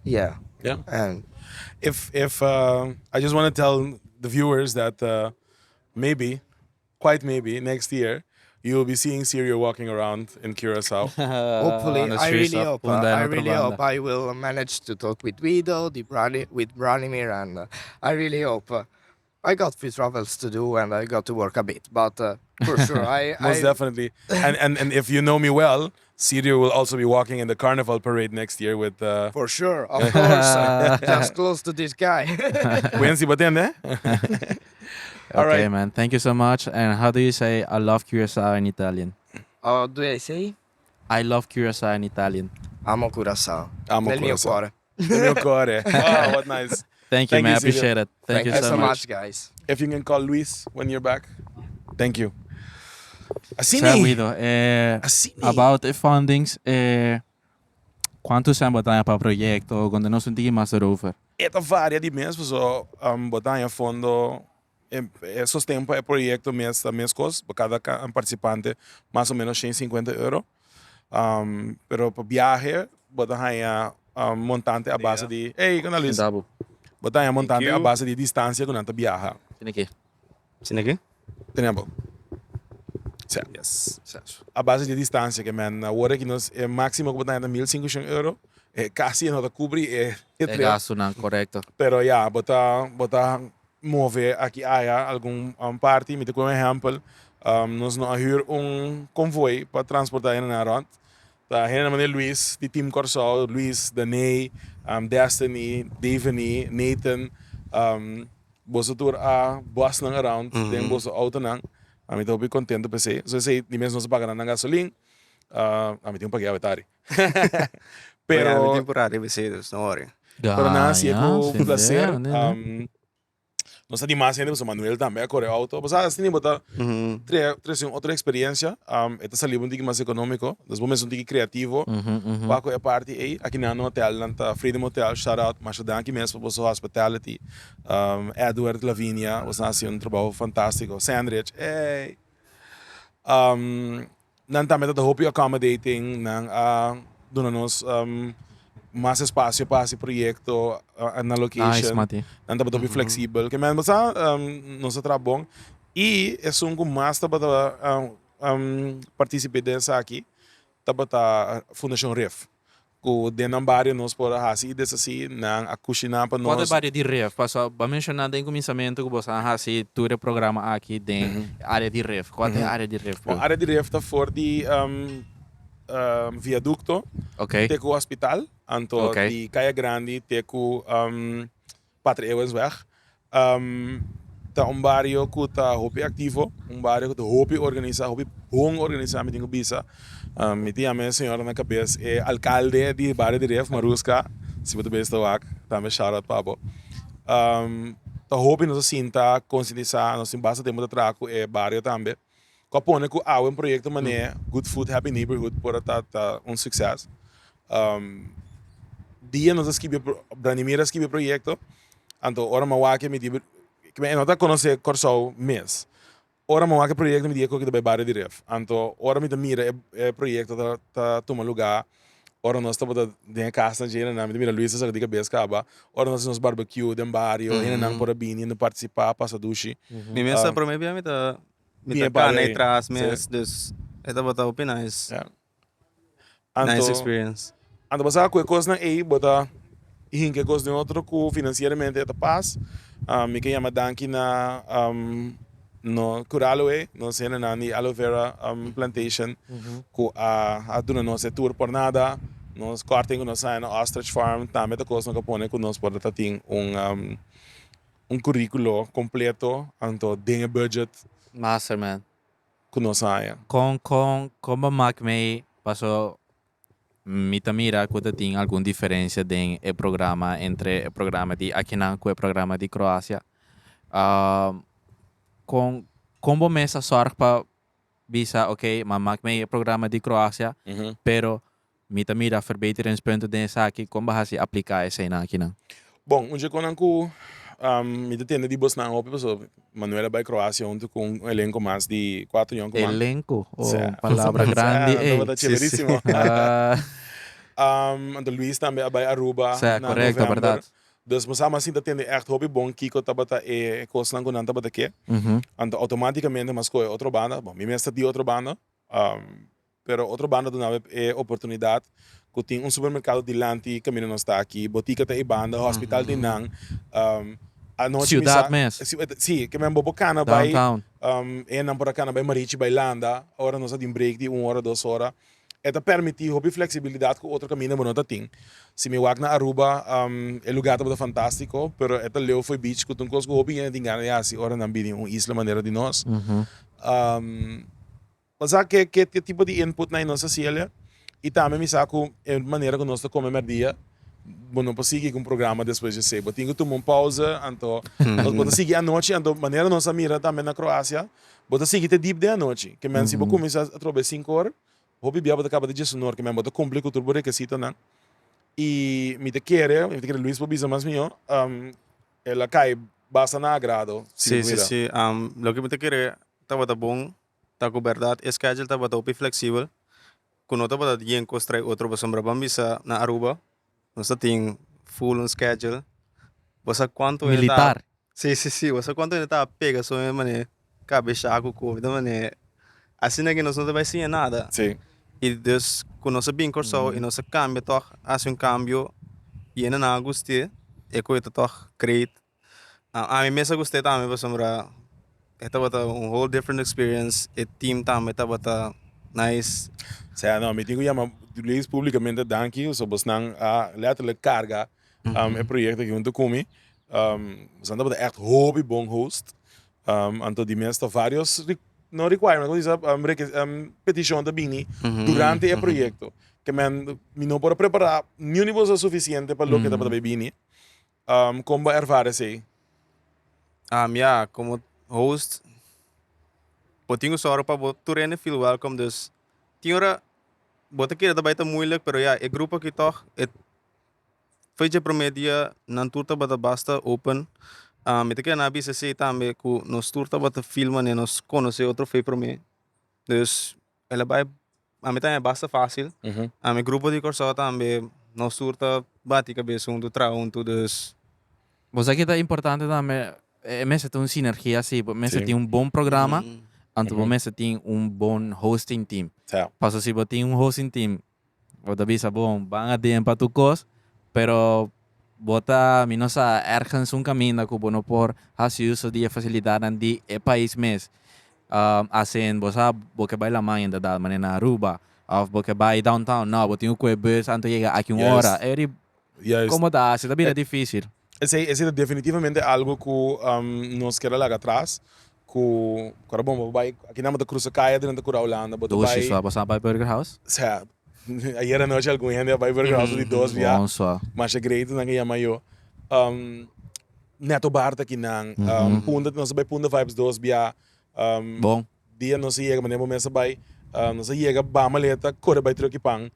Yeah. Yeah. And if I just want to tell the viewers that maybe, quite maybe, next year you will be seeing Sirio walking around in Curacao. Hopefully, On the I streets really of hope. Punda I and really Otrobanda. hope I will manage to talk with Guido, di Brani, with Branimir, and I really hope. I got few travels to do and I got to work a bit, but for sure, I Most I, definitely. And if you know me well, Sirio will also be walking in the carnival parade next year with For sure, of course, just close to this guy. Wency Batende. All Okay, right. man. Thank you so much. And how do you say I love Curacao in Italian? How do I say? I love Curacao in Italian. Amo Curacao. Amo Nel mio Curacao. cuore. Nel mio cuore. Oh, what nice. Thank you, Thank man. you, I Sirio. appreciate it. Thank you so much. guys. If you can call Luis when you're back. Thank you. Sa Asini. Guido, Asini. about the fundings, kuantu sèn bo ta haña pa proyekto, konta nos un tiki mas erover. E ta varia di mes, so bo ta haña fondo e sosten pa e proyekto mes ta mes kos, pa kada partisipante mas o menos 150 euro. Pero pa biahe bo ta haña montante a base di, ey, kon ta Luis? Bo ta haña montante a base di distansia ku nan ta biaha. Sina ki? Sina ki? Tene abo. Sa. Yes. A base di distansia ke men awor aki nos e máksimo ku bo ta haña ta 1500 euro. E kasi no ta kubri e E trip. gastunan, korekto. Pero ya, bo ta bo ta move aki aya algun parti. Mi ta ku un ehèmpel, nos no a hür un konvoi pa transportá hendenan rònt. Ta hendenan manera Luis di Team Kòrsou, Luis, Daney, Destiny, Daveny, Nathan, boso tur a bus nan around den boso outonan. Ami ta hopi kontento pa esei. So esei di mes nos a paga nan nan gasolin. Ami tin un pag'é awe tari. Pero Pero mi tin por ariba esei dus no worry. Pero nan hasié ku Gaya, placer. sende, ne? Nos ta di mas hende pasobra Manuel tambe a kore outo. Bo sa asina bo ta trese un otro eksperensia. E ta sali bo un tiki mas ekonómiko. Dus bo mester un tiki kreativo pa ku e parti ei. Aki nan no hotelnan ta Freedom Hotel, shout out, masha danki mes pa boso hospitality. Edward, Lavinia, boso a hasi un trabou fantástiko. Sandrich, ey! Nan tambe ta hopi accommodating, nan a duna nos mas espacio pa haci proyecto na location. Nice, Mati. Nan tabata hopi flexibel. Ke men bo sa, nos a traha bon. Y esun cu mas tabata participe den esaki tabata Fundacion Rif. Ku den nan bario nos por a hasi i deshasí, nan a kushiná pa Kua ta e nos. bario di Rif? Pasobra bo a menshoná den kuminsamentu ku boso a hasi tur e programa aki den e área di Rif. Kua ta e área di Rif, Bon, bro? área di Rif ta for di viadukto Oké. te ku hospital, anto Oké. di Kaya Grandi te ku Pater Eeuwensweg. Ta un bario ku ta hopi aktivo, un bario ku ta hopi organisá, hopi bon organisá mi tin ku bisa. Mi tin yama e señora na kabes e alkalde di bario di Ref, Maruska, si bo ta bes ta wak, tambe shout out pa bo. Ta hopi nos a sinta konsientisá, nos tin basta tempu ta traha ku e bario tambe, ku a pone ku awe un proyekto manera Good Food Happy Neighborhood por a ta un sukses. Dia nos a skibi Branimir a skibi e proyekto, anto ora mi a wak mi di e no ta konosé Kòrsou mes. Ora mi a wak e proyekto mi di e koki ta bai bario di Ref. Anto ora mi ta mira e proyekto ta ta tuma lugá, ora nos tabata den e kasnan dje hendenan mi ta mira Luis ta saka di kabes kaba, ora nos hasi nos barbecue den bario hendenan por a bini hende partisipá pasa dushi. Mi mes ta promé bia mi ta mi ta kana e tras mes dus e tabata hopi nice. Anto, Nice experience. Anto bo sa ku e kosnan ei bo ta hinka e kos den otro ku finansieramente e ta pas. Mi ke yama danki na no Curaloe, nos hendenan di Aloe Vera Plantation ku a duna nos e tour por nada. Nos kòrting ku nos haña na Ostrich Farm tambe ta kosnan ku a pone ku nos por ta tin un un kurikulo kompleto anto den e budget. Master man. Ku nos haña. Kon kon kon bo mak mei paso mi ta mira ku ta tin algun diferensia den e programa entre e programa di akinan ku e programa di Kroasia. Kon kon bo mes a sòrg pa bisa ok ma mak mei e programa di Kroasia pero mi ta mira verbeteringspunten den esaki kon bo hasi apliká eseinan akinan? Bon, un dje konan ku mi ta tende di bosnan hopi pasobra Manuel a bai Kroasia huntu ku un elenko mas di kuatro yonkuman. Elenko? Oh, un palabra grandi Sa, ey. tabata cheverísimo. Anto Luis tambe a bai Aruba Sa, na correcto, november. berdad. Dus bo sa, m'a sinta tende echt hopi bon kiko tabata e kosnan ku nan tabata ke. Anto automaticamente m'a skohe otro banda. Bon, mi mes ta di otro banda, pero otro banda duna mi e oportunidad ku tin un supermercado dilanti kaminda nos ta aki, botica ta e banda, hospital tin nan. Anochi mi Ciudad sa, mes. Si, ke men bo por kana bai, Downtown. e nan por a kana bai Marichi bai landa ora nos a tin break di un ora, dos ora. E ta permití hopi fleksibilidat ku otro kaminda bo no ta tin. Si mi wak na Aruba, e lugá tabata fantástiko, pero e ta leu fo'i beach ku ta un kos ku hopi hende tin gana di hasi ora nan bini un isla manera di nos. Bo sa ke ke tipo di input nan nos a hasi el'e? I tambe mi sa ku e manera ku nos ta kome mèrdia, bo no por sigui ku un programa despues di esei. Bo tin ku tuma un pauze, anto bo ta sigui anochi, anto manera nos a mira tambe na Kroasia, Bo ta sigui te dip den anochi. Ke men si bo kuminsá atrobe sinku or, hopi bia bo ta kaba di djes un or. Ke men bo ta kumpli ku tur bo rekesitonan. I mi ta kere, mi ta kere Luis por bisa mas mihó, el a kai basta na agrado. Si, si, si. Loke mi ta kere tabata bon ta ku bèrdat e schedule tabata hopi fleksibel, ku no tabata yen kos trai otro pasobra ban bisa na Aruba nos ta tin full un schedule. Bo sa kuantu hende ta. Militar. Si, si, si. Bo sa kuantu hende ta pega so e manera kabesha ku komi ta manera asina ke nos no ta bai siña nada. Si. I dus ku nos a bin Kòrsou i nos a kambia tòg hasi un kambio i hende nan a gust'é e koe ta tòg great. Ami mes a gust'é tambe pasobra e tabata un whole different experience, e team tambe tabata nice. Sea no, mi tin ku yama Luis publikamente danki pasobra bosnan a letterlijk karga e proyekto aki huntu ku mi. Bosnan tabata ègt hopi bon host. Anto di mes ta varios no requirement, como se dice, peticion ta bini durante e proyekto. Ke men mi no por a prepara niun di boso sufisiente pa loke tabata bay bini. Kon bo a ervara esei? Ya, komo host bo tin ku sòru pa bo tur hende feel welcome, dus tin ora bo ta kere ta bai ta moeilijk, pero ya e grupo aki tòg e Foi dje prome dia nan tur tabata basta open. Mi ta kere nan a bisa esei tambe ku nos tur tabata feel manera nos konosé otro foi prome. Dus el a bai ami ta haña basta fásil. Ami grupo di Kòrsou tambe nos tur ta bati kabes huntu, traha huntu dus. Bo sa ki ta importante tambe e mester tin un sinergia si, bo mester tin un bon programa anto bo mester tin un bon hosting team. Pasobra si bo tin un hosting team Bo ta bisa bon, ban aden pa tur kos, pero bo ta, mi no sa, ergens un kaminda ku bo no por hasi uso di e fasilidatnan di e pais mes. Asin bo sa bo ke bai laman inderdat, manera na Aruba, òf bo ke bai downtown, no, bo tin ku kohe bus anto yega aki un ora. E ri, komo ta hasi? Ta bira difisil. Esei, esei ta definitivamente algu ku nos kier a laga atras, ku ora bon bo bai akinan bo ta krusa kaya drenta kura Hulanda bo ta Dushi bai sua, bo sa bai Burger House? Sea, ayer anochi algun hende a bai Burger House di dos bia. Bon sua. Masha great nan a yama yo. Neto Bar ta akinan, Punda, nos a bai Punda Vibes dos bia. Bon. Dia nos a yega, manera bo mes a bai, nos a yega ba maleta kore bai truki pan.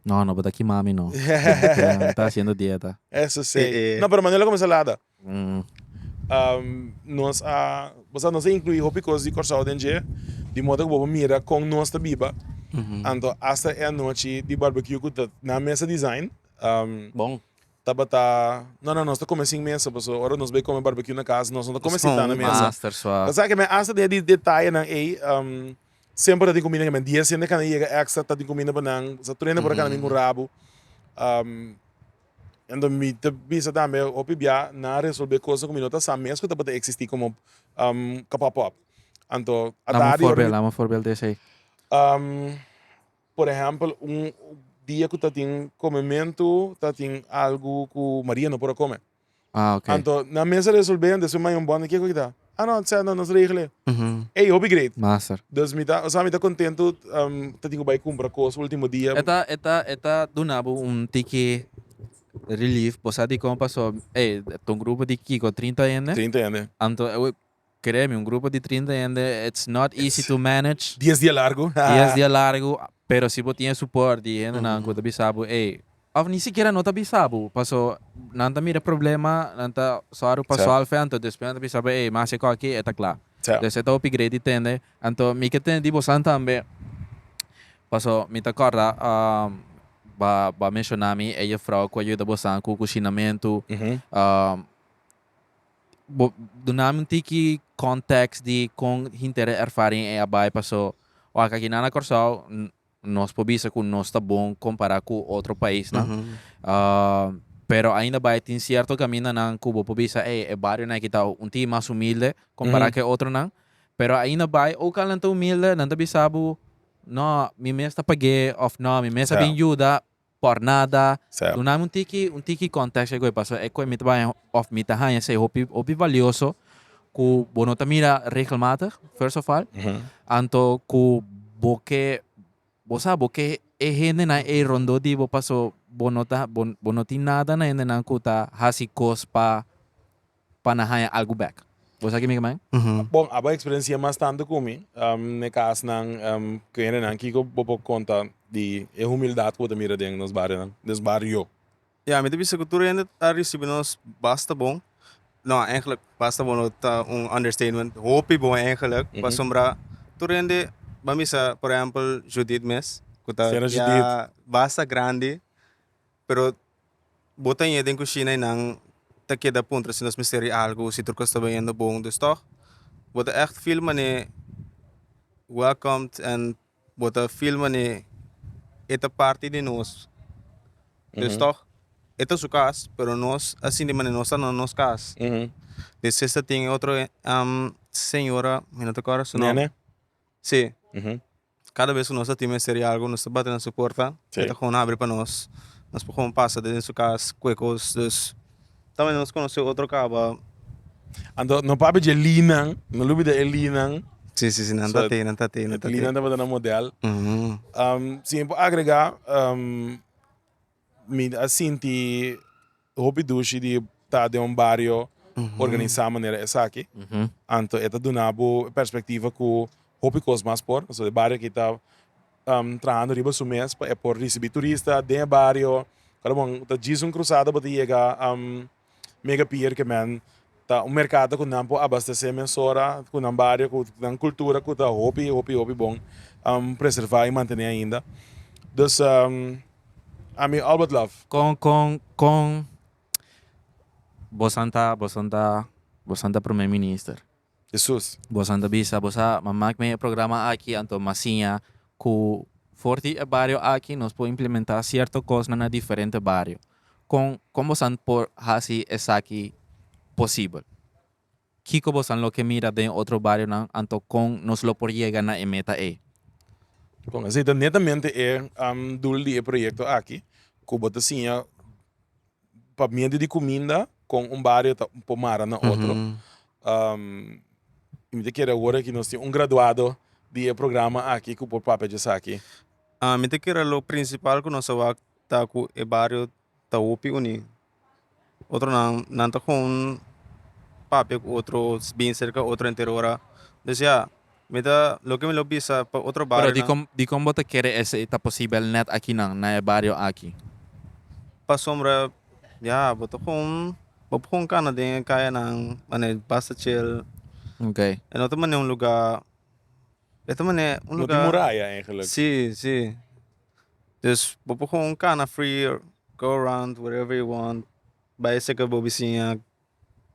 No, no, bo ta kima mi no. Mi ta haciendo dieta. Eso si. No, pero Manuel a come salada. Nos a, bo sa, nos a inclui hopi cos di Corsou den dje, di modo cu bo por mira con nos ta biba. Anto hasta e anochi di barbecue cu ta nan mes a design. Bon. Tabata, no, no, nos ta come sin mesa, pasobra ora nos bay come barbecue na cas, nos no ta come sintá na mesa. Master suave. Bo sa ke men hasta den e detayenan ey, semper ta tin cuminda ke men dies hende kana yega extra ta tin cuminda pa nan, sa tur hende por a kana bin cu rabu. Enton mi ta bisa tambe hopi bia nan a resolbe cosnan cu mi no ta sa mes cu tabata existi como ka pop up. Anto Dame un atardi ora voorbeeld, mi. dame un voorbeeld di esey. Por ehèmpel, un dia ku ta tin komementu, ta tin algu ku Maria no por a kome. Ah, ok. Anto nan mes a resolbé, anto despues maña un bònde kiko ki ta? Ah no, sè no, nos regel'é. Ey, hopi great. Master. Dus mi ta, osea mi ta kontentu ta tin ku bai kumpra kos ultimo dia. E ta, e ta, e ta duna bo un tiki relief, bo sa dikon paso, ey, ta un grupo di kiko, 30 hende? 30 hende. Anto Créeme, un grupo di 30 hende, it's not easy to manage. Dies dia largu. Dies dia largu, pero si bo tin e support di hendenan ku ta bisa bo, ey, of ni sikiera no ta bisa bo, paso nan ta mira problema, nan ta sòru pa sòlve, anto despues nan ta bisa bo, ey, mas e kòki e ta kla. Dus e ta hopi great di tende. Anto mi ke tende di bosan tambe, paso mi ta kòrda. Ba ba menshoná mi e juffrouw ku a yuda bosan ku kushinamentu. Bo duna mi un tiki context di kon hinter e ervaring ei a bai paso wak aki nan na Kòrsou nos por bisa ku nos ta bon kompará ku otro paisnan. Pero ainda bai tin sierto kamindanan ku bo por bisa ey e barionan aki ta un tiki mas humilde kompará ku e otronan. Pero ainda bai ook al nan ta humilde nan ta bisa bo no mi mes ta pag'é of no mi mes a bin yuda por nada. Duna mi un tiki un tiki context e koe pasobra e koe mi ta bai of mi ta haña esei hopi hopi valioso ku bo no ta mira regelmatig first of all anto ku bo ke bo sa bo ke e hendenan ei rondó di bo paso bo no ta bo no tin nada na hendenan ku ta hasi kos pa pa nan haña algu bek. Bo sa ki mi ke men? Bon, abo a eksperensia mas tantu ku mi. Na e kasnan, ku hendenan, kiko bo por konta di e humildat ku bo ta mira den nos barionan, nos bario? Ya, mi ta bisa ku tur hende a risibi nos basta bon. No, eigenlijk basta bon no ta un understatement. Hopi bon eigenlijk, pasobra tur hende, ban bisa por ehempel Judith mes, ku ta ya basta grandi, pero Bo ta ñe den kushina i nan ta keda puntra si nos mester di algu, si tur kos ta bayendo bon. Dus tòg bo ta ègt feel manera welcomed en bo ta feel manera e ta parti di nos. Dus tòg e ta su kas, pero nos a sinti manera nos ta na nos kas. Dus esta tin e otro señora, mi no ta kòrda su nòmber. Nene? Si. Kada bes ku nos ta tin mester di algu, nos ta bati na su porta, e ta gewoon habri pa nos. Nos por gewoon pasa den su kas, kue kos. Dus, ta manera nos konosé otro kaba. Anto, no papia dje linan, no lubida e linan. Si, si, si, nan ta te, nan ta te, nan ta te. Linan tabata na model. Si mi por agrega, mi a sinti hopi dushi di ta den un bario organisá manera esaki. Anto e ta duna bo e perspektiva ku hopi kos mas por. Pasobra e bario aki ta trahando riba su mes pa e por risibí turista den e bario. Kada bon ta djis un krusada bo ta yega Mega Pier ke men ta un merkado ku nan por abastesé mesora ku nan bario ku nan kultura ku ta hopi hopi hopi bon preservá i mantené ainda. Dus Ami all but love. Kon kon kon bosan ta bosan ta bosan ta prome minister. Jesus. Bosan ta bisa bo sa ma mak mi e programa aki anto ma siña ku for di e bario aki nos por implementa sierto kosnan na diferente bario. Kon kon bosan por hasi esaki posibel? Kiko bosan lo ke mira den otro barionan anto kon nos lo por yega na e meta ei? Bon, esei ta netamente e doel di e proyekto aki, ku bo ta siña pa medio di kuminda kon un bario ta por mara na otro. I mi ta kere awor aki nos tin un graduado di e programa aki ku por papia djesaki. Mi ta kere lo prinsipal ku nos a wak ta ku e bario ta hopi uní. Otronan nan ta kon papia ku otro, bin serka otro henter ora. Dus ya, mi ta loke mi lo bisa pa otro Pero barionan. dikon dikon bo ta kere esei ta posibel nèt akinan, na e bario aki? Pasobra ya, bo ta kon bo por kon kana den e kayanan manera basta chill. Oké. E no ta manera un lugá, e ta manera un No tin lugá. muraya eigenlijk. Si, si. Dus bo por gewoon kana free, go around wherever you want, bai seka bo bisiña,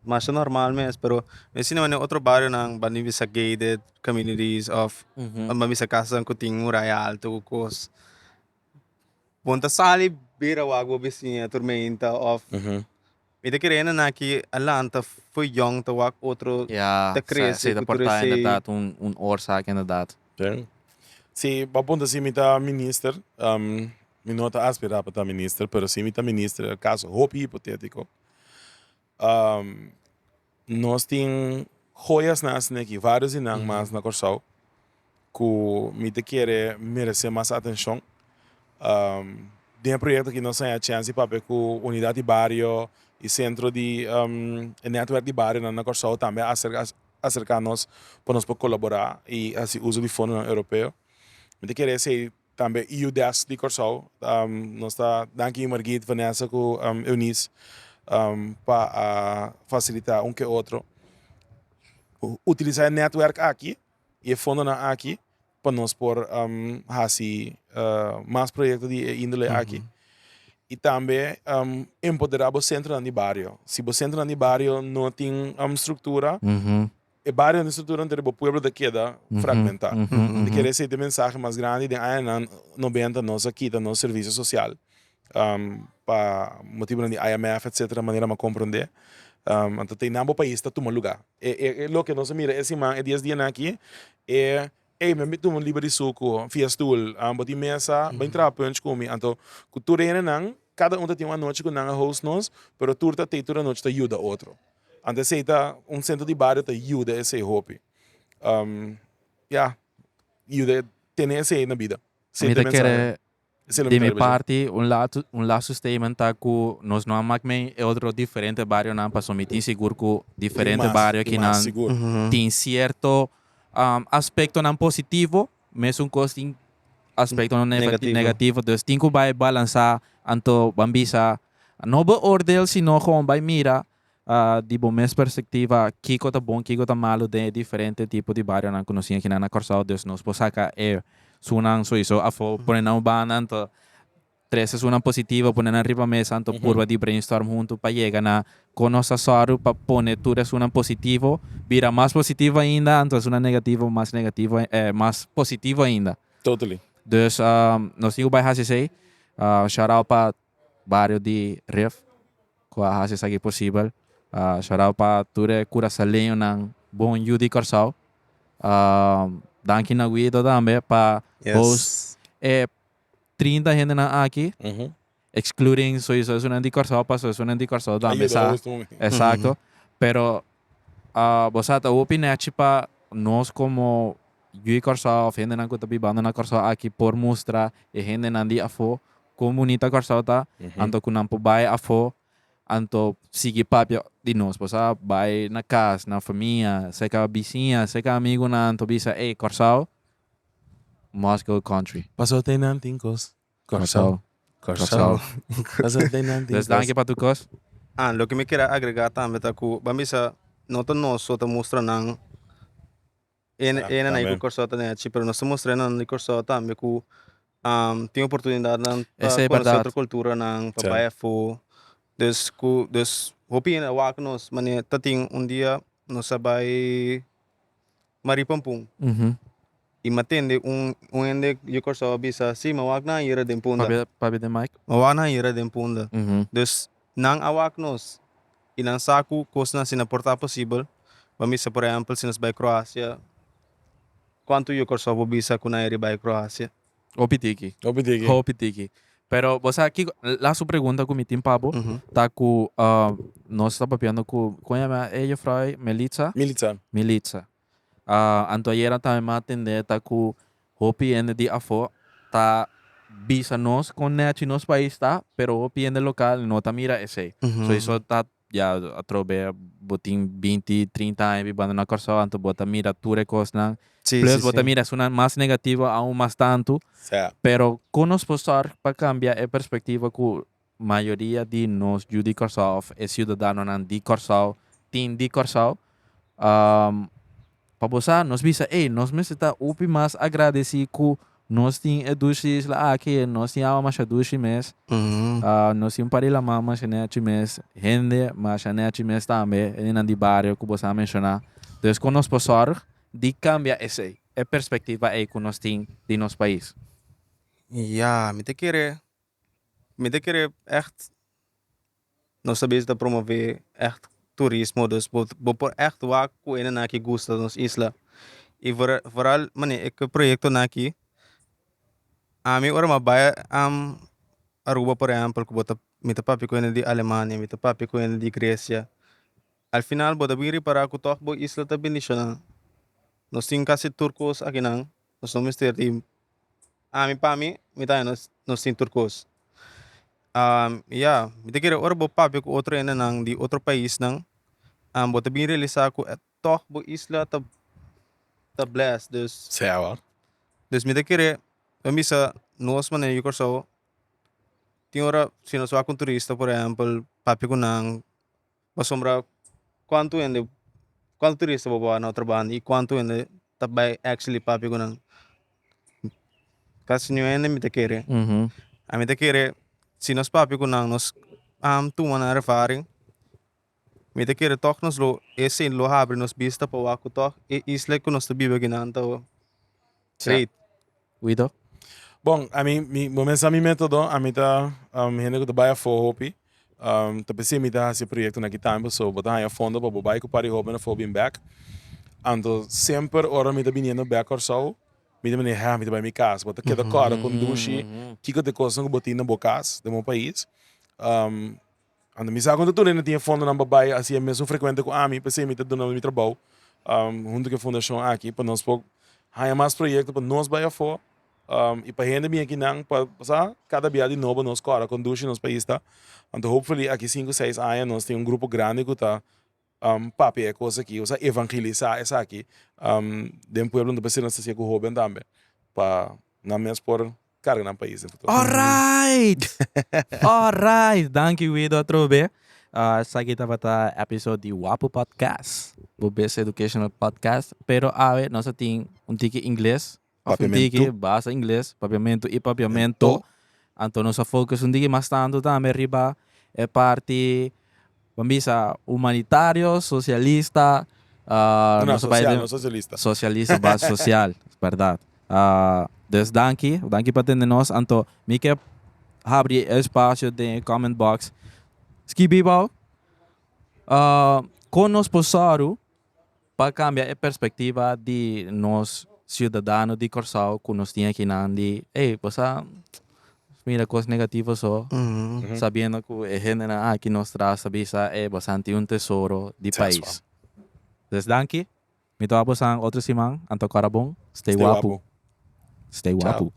masha normal mes, pero mi si na otro barionan ban di bisa gated communities of ban bisa kasanan ku tin muraya alto ku kos, bo no ta sali bira wak bo bisiña tur meinta of mi ta kere hende nan aki a lanta for yong ta wak otro Ya, ta krese si ta ku tur por ta esei. inderdaad un oorzaak inderdaad. Sí. Sí, bo a punta si mi ta minister. Mi no ta aspirá pa ta minister, pero si mi ta minister, kaso hopi hipotétiko, nos tin joyasnan asina aki, vários di nan mas na Kòrsou, ku mi ta kere meresé mas atenshon. Den e proyekto aki nos a haña chèns di papia ku Unidat di Bario i Sentro di e Nètwèrk di Barionan na Kòrsou tambe a aserká nos pa nos por kolaborá i hasi uso di fondonan europeo. Mi ta kere esei tambe EU Desk di Kòrsou. Nos ta danki Margit, Vanessa ku Eunice pa a fasilitá un ke otro. Utilisá e nètwèrk aki i e fondonan aki pa nos por hasi mas proyekto di e índole aki. I tambe empoderá bo sentronan di bario. Si bo sentronan di bario no tin struktura, e bario no tin struktura anto bo pueblo ta keda fragmentá. Mi kere esei ta e mensahe mas grandi. Den añanan nobenta nos a kita nos servisio sosial pa motibunan di IMF etcetera manera mi a komprondé. Anto te nan bo pais ta tuma lugá. E loke nos a mira e siman e dies dianan aki e Ey, mi a tuma un liber di suku, fia stoel, bo tin mesa, bin traha punch ku mi. Anto, ku tur hendenan, kada un ta tin un anochi ku nan a host nos, pero tur ta tei tur anochi ta yuda otro. Anto esei ta, un sentro di bario ta yuda esei hopi. Ya, yuda tene esei na bida. Mi ta kere Di mi parti, un laatste, un laatste statement ta ku nos no a mak mei e otro diferente barionan pasobra mi tin sigur ku diferente bario akinan tin sierto aspektonan positivo, mesun kos tin aspektonan negativo. Dus tin ku bai balansá anto ban bisa no beoordeel sino gewoon bai mira di bo mes perspektiva kiko ta bon kiko ta malu den e diferente tipo di barionan ku nos tin akinan na Kòrsou dus nos por saka e sunan soiso afó pone nan un banda anto trese sunan positivo pone nan riba mesa anto purba di brainstorm huntu pa yega na kon nos ta sòru pa pone tur e sunan positivo bira mas positivo ainda anto esunnan negativo mas negativo mas positivo ainda. Totally. Dus nos tin ku bai hasi esei shout out pa Bario di Rif ku a hasi esaki posibel. Shout out pa tur e Kurasaleñonan bon yu di Kòrsou. Danki na Guido tambe pa host e 30 hendenan aki, excluding soiso esunnan di Kòrsou pasobra esunnan di Kòrsou tambe sa. Exacto. Pero bo sa ta hopi nechi pa nos komo yu di Kòrsou òf hendenan ku ta bibando na Kòrsou aki por mustra e hendenan di afó Kon bunita Kòrsou ta, anto ku nan por bai afó, anto sigui papia di nos. Bo sa bai na kas, na famia, serka bisiña, serka amigunan, anto bisa, ey, Kòrsou must go country. Paso te nan tin kos. Kòrsou. Kòrsou. Paso te nan tin kos. Dus danki pa tur kos. Ah, loke mi kier a agrega tambe ta ku, ban bisa, no ta nos so ta mustra nan En Ja, en tambe. ku Kòrsou ta nechi, pero nos ta mustra nan di Kòrsou tambe ku tin oportunidatnan pa Esei konosé bèrdat. otro kulturanan, pa Sí. bai afó. Dus ku dus hopi hende a wak nos manera ta tin un dia nos a bai Marie Pampun i mi a tende un un hende di Kòrsou a bisa si mi a wak nan ayera den Punda. Papia papia den mic. Mi a wak nan ayera den Punda. Dus nan a wak nos i nan sa ku kosnan asina por ta posibel. Bo a misa por ehèmpel si nos bai Kroasia, kuantu yu Kòrsou bo bisa ku nan a riba bai Kroasia? Hopi tiki. Hopi tiki. Hopi tiki. Pero bo sa kiko, laatste pregunta ku mi tin pa bo ta ku nos ta papiando ku, kon yama e juffrouw ei? Melitza? Militza. Militza. Anto ayera tambe mi a tende ta ku hopi hende di afó ta bisa nos kon nèchi nos pais ta, pero hopi hende lokal no ta mira esei. So esei ta Ya atrobe bo tin 20, 30 aña bibando na Kòrsou, anto bo ta mira tur e kosnan. Sí, Plus sí, bo ta sí. mira esunnan mas negativo aun mas tantu. Sea. Pero kon nos por sòrg pa kambia e perspektiva ku mayoria di nos yu di Kòrsou òf e siudadanonan di Kòrsou tin di Kòrsou? Pa bo sa, nos bisa, ey, nos mester ta hopi mas agradesí ku nos tin e dushi isla aki, nos tin awa masha dushi mes, nos tin un par di laman masha nechi mes, hende masha nechi mes tambe, hendenan di bario ku bo sa menshoná. Dus kon nos por sòrg di kambia esei, e perspektiva ey ku nos tin di nos pais? Ya, mi ta kere, mi ta kere ègt Nos ta bezig ta promove ègt turismo, dus bo bo por ègt wak ku hendenan aki gusta nos isla. I vooral manera e proyektonan aki, ami ora mi a bai Aruba por ehèmpel ku bo ta mi ta papia ku hende di Alemania, mi ta papia ku hende di Grecia, al final bo ta bin ripará ku tòg bo isla ta bendishoná. Nos tin kasi tur kos akinan, nos no mester di Ami pa mi, mi ta nos nos tin tur kos. Ya, mi ta kere ora bo papia ku otro hendenan di otro paisnan, bo ta bin realisá ku tòg bo isla ta ta bless. Dus, Sea wak. dus mi ta kere, mi bisa nos manera di Kòrsou, tin ora si nos wak un turista por ehèmpel, papia ku nan, pasobra kuantu hende, kuantu turista bo wak na otro banda i kuantu hende ta bai actually papia ku nan. Kasi niun hende mi ta kere. Ami ta kere. Si nos papia ku nan nos tuma nan ervaring, mi ta kere tòg nos lo esei lo habri nos bista pa wak ku tòg e isla ku nos ta biba akinan ta great. Guido? Bon, ami, mi, bo mester sa mi metodo, ami ta hende ku ta bai afó hopi, ta p'esei mi ta hasi e proyektonan aki tambe, pasobra bo ta haña fondo pa bo bai ku par di hóben afó bin bèk. Anto semper ora mi ta biniendo bèk Kòrsou, Mi ta mende, ha, mi ta bai mi kas. Bo ta keda kòrda kon dushi kiko ta e kosnan ku bo tin na bo kas, den bo pais. Anto mi sa kon ta tur hende tin e fondonan pa bai hasi e mesun frekuente ku ami, p'esei mi ta duna mi trabou huntu ku e fundashon aki pa nos por haña mas proyekto pa nos bai afó i pa hende bin akinan pa sa kada bia di nobo nos kòrda kon dushi nos pais ta. Anto hopefully aki sinku seis aña nos tin un grupo grandi ku ta papia e kos aki, osea evangelisá esaki den pueblo, no p'esei nos ta hasié ku hóben tambe, pa nan mes por karga nan pais den futuro. Alright! Alright! Danki Guido atrobe. Esaki tabata episode di Wapu Podcast, bo best educational podcast. Pero awe nos a tin un tiki ingles, of un tiki basta ingles, papiamentu i papiamento. Anto nos a focus un tiki mas tantu tambe riba e parti Ban bisa humanitario, socialista, No, no, social, no socialista. Socialista ba social, berdad. Dus danki, danki pa tende nos. Anto mi ke habri e espacio den e comment box. Skibi bou, kon nos por sòru pa kambia e perspectiva di nos ciudadano di Kòrsou ku nos tin akinan di ey bo sa mira kos negativo so sabiendo ku e hendenan aki nos tras ta bisa ey bo sa tin un tesoro di pais. Des danki mi ta wak bosan otro siman anto kòrda bon stay wapu stay wapu.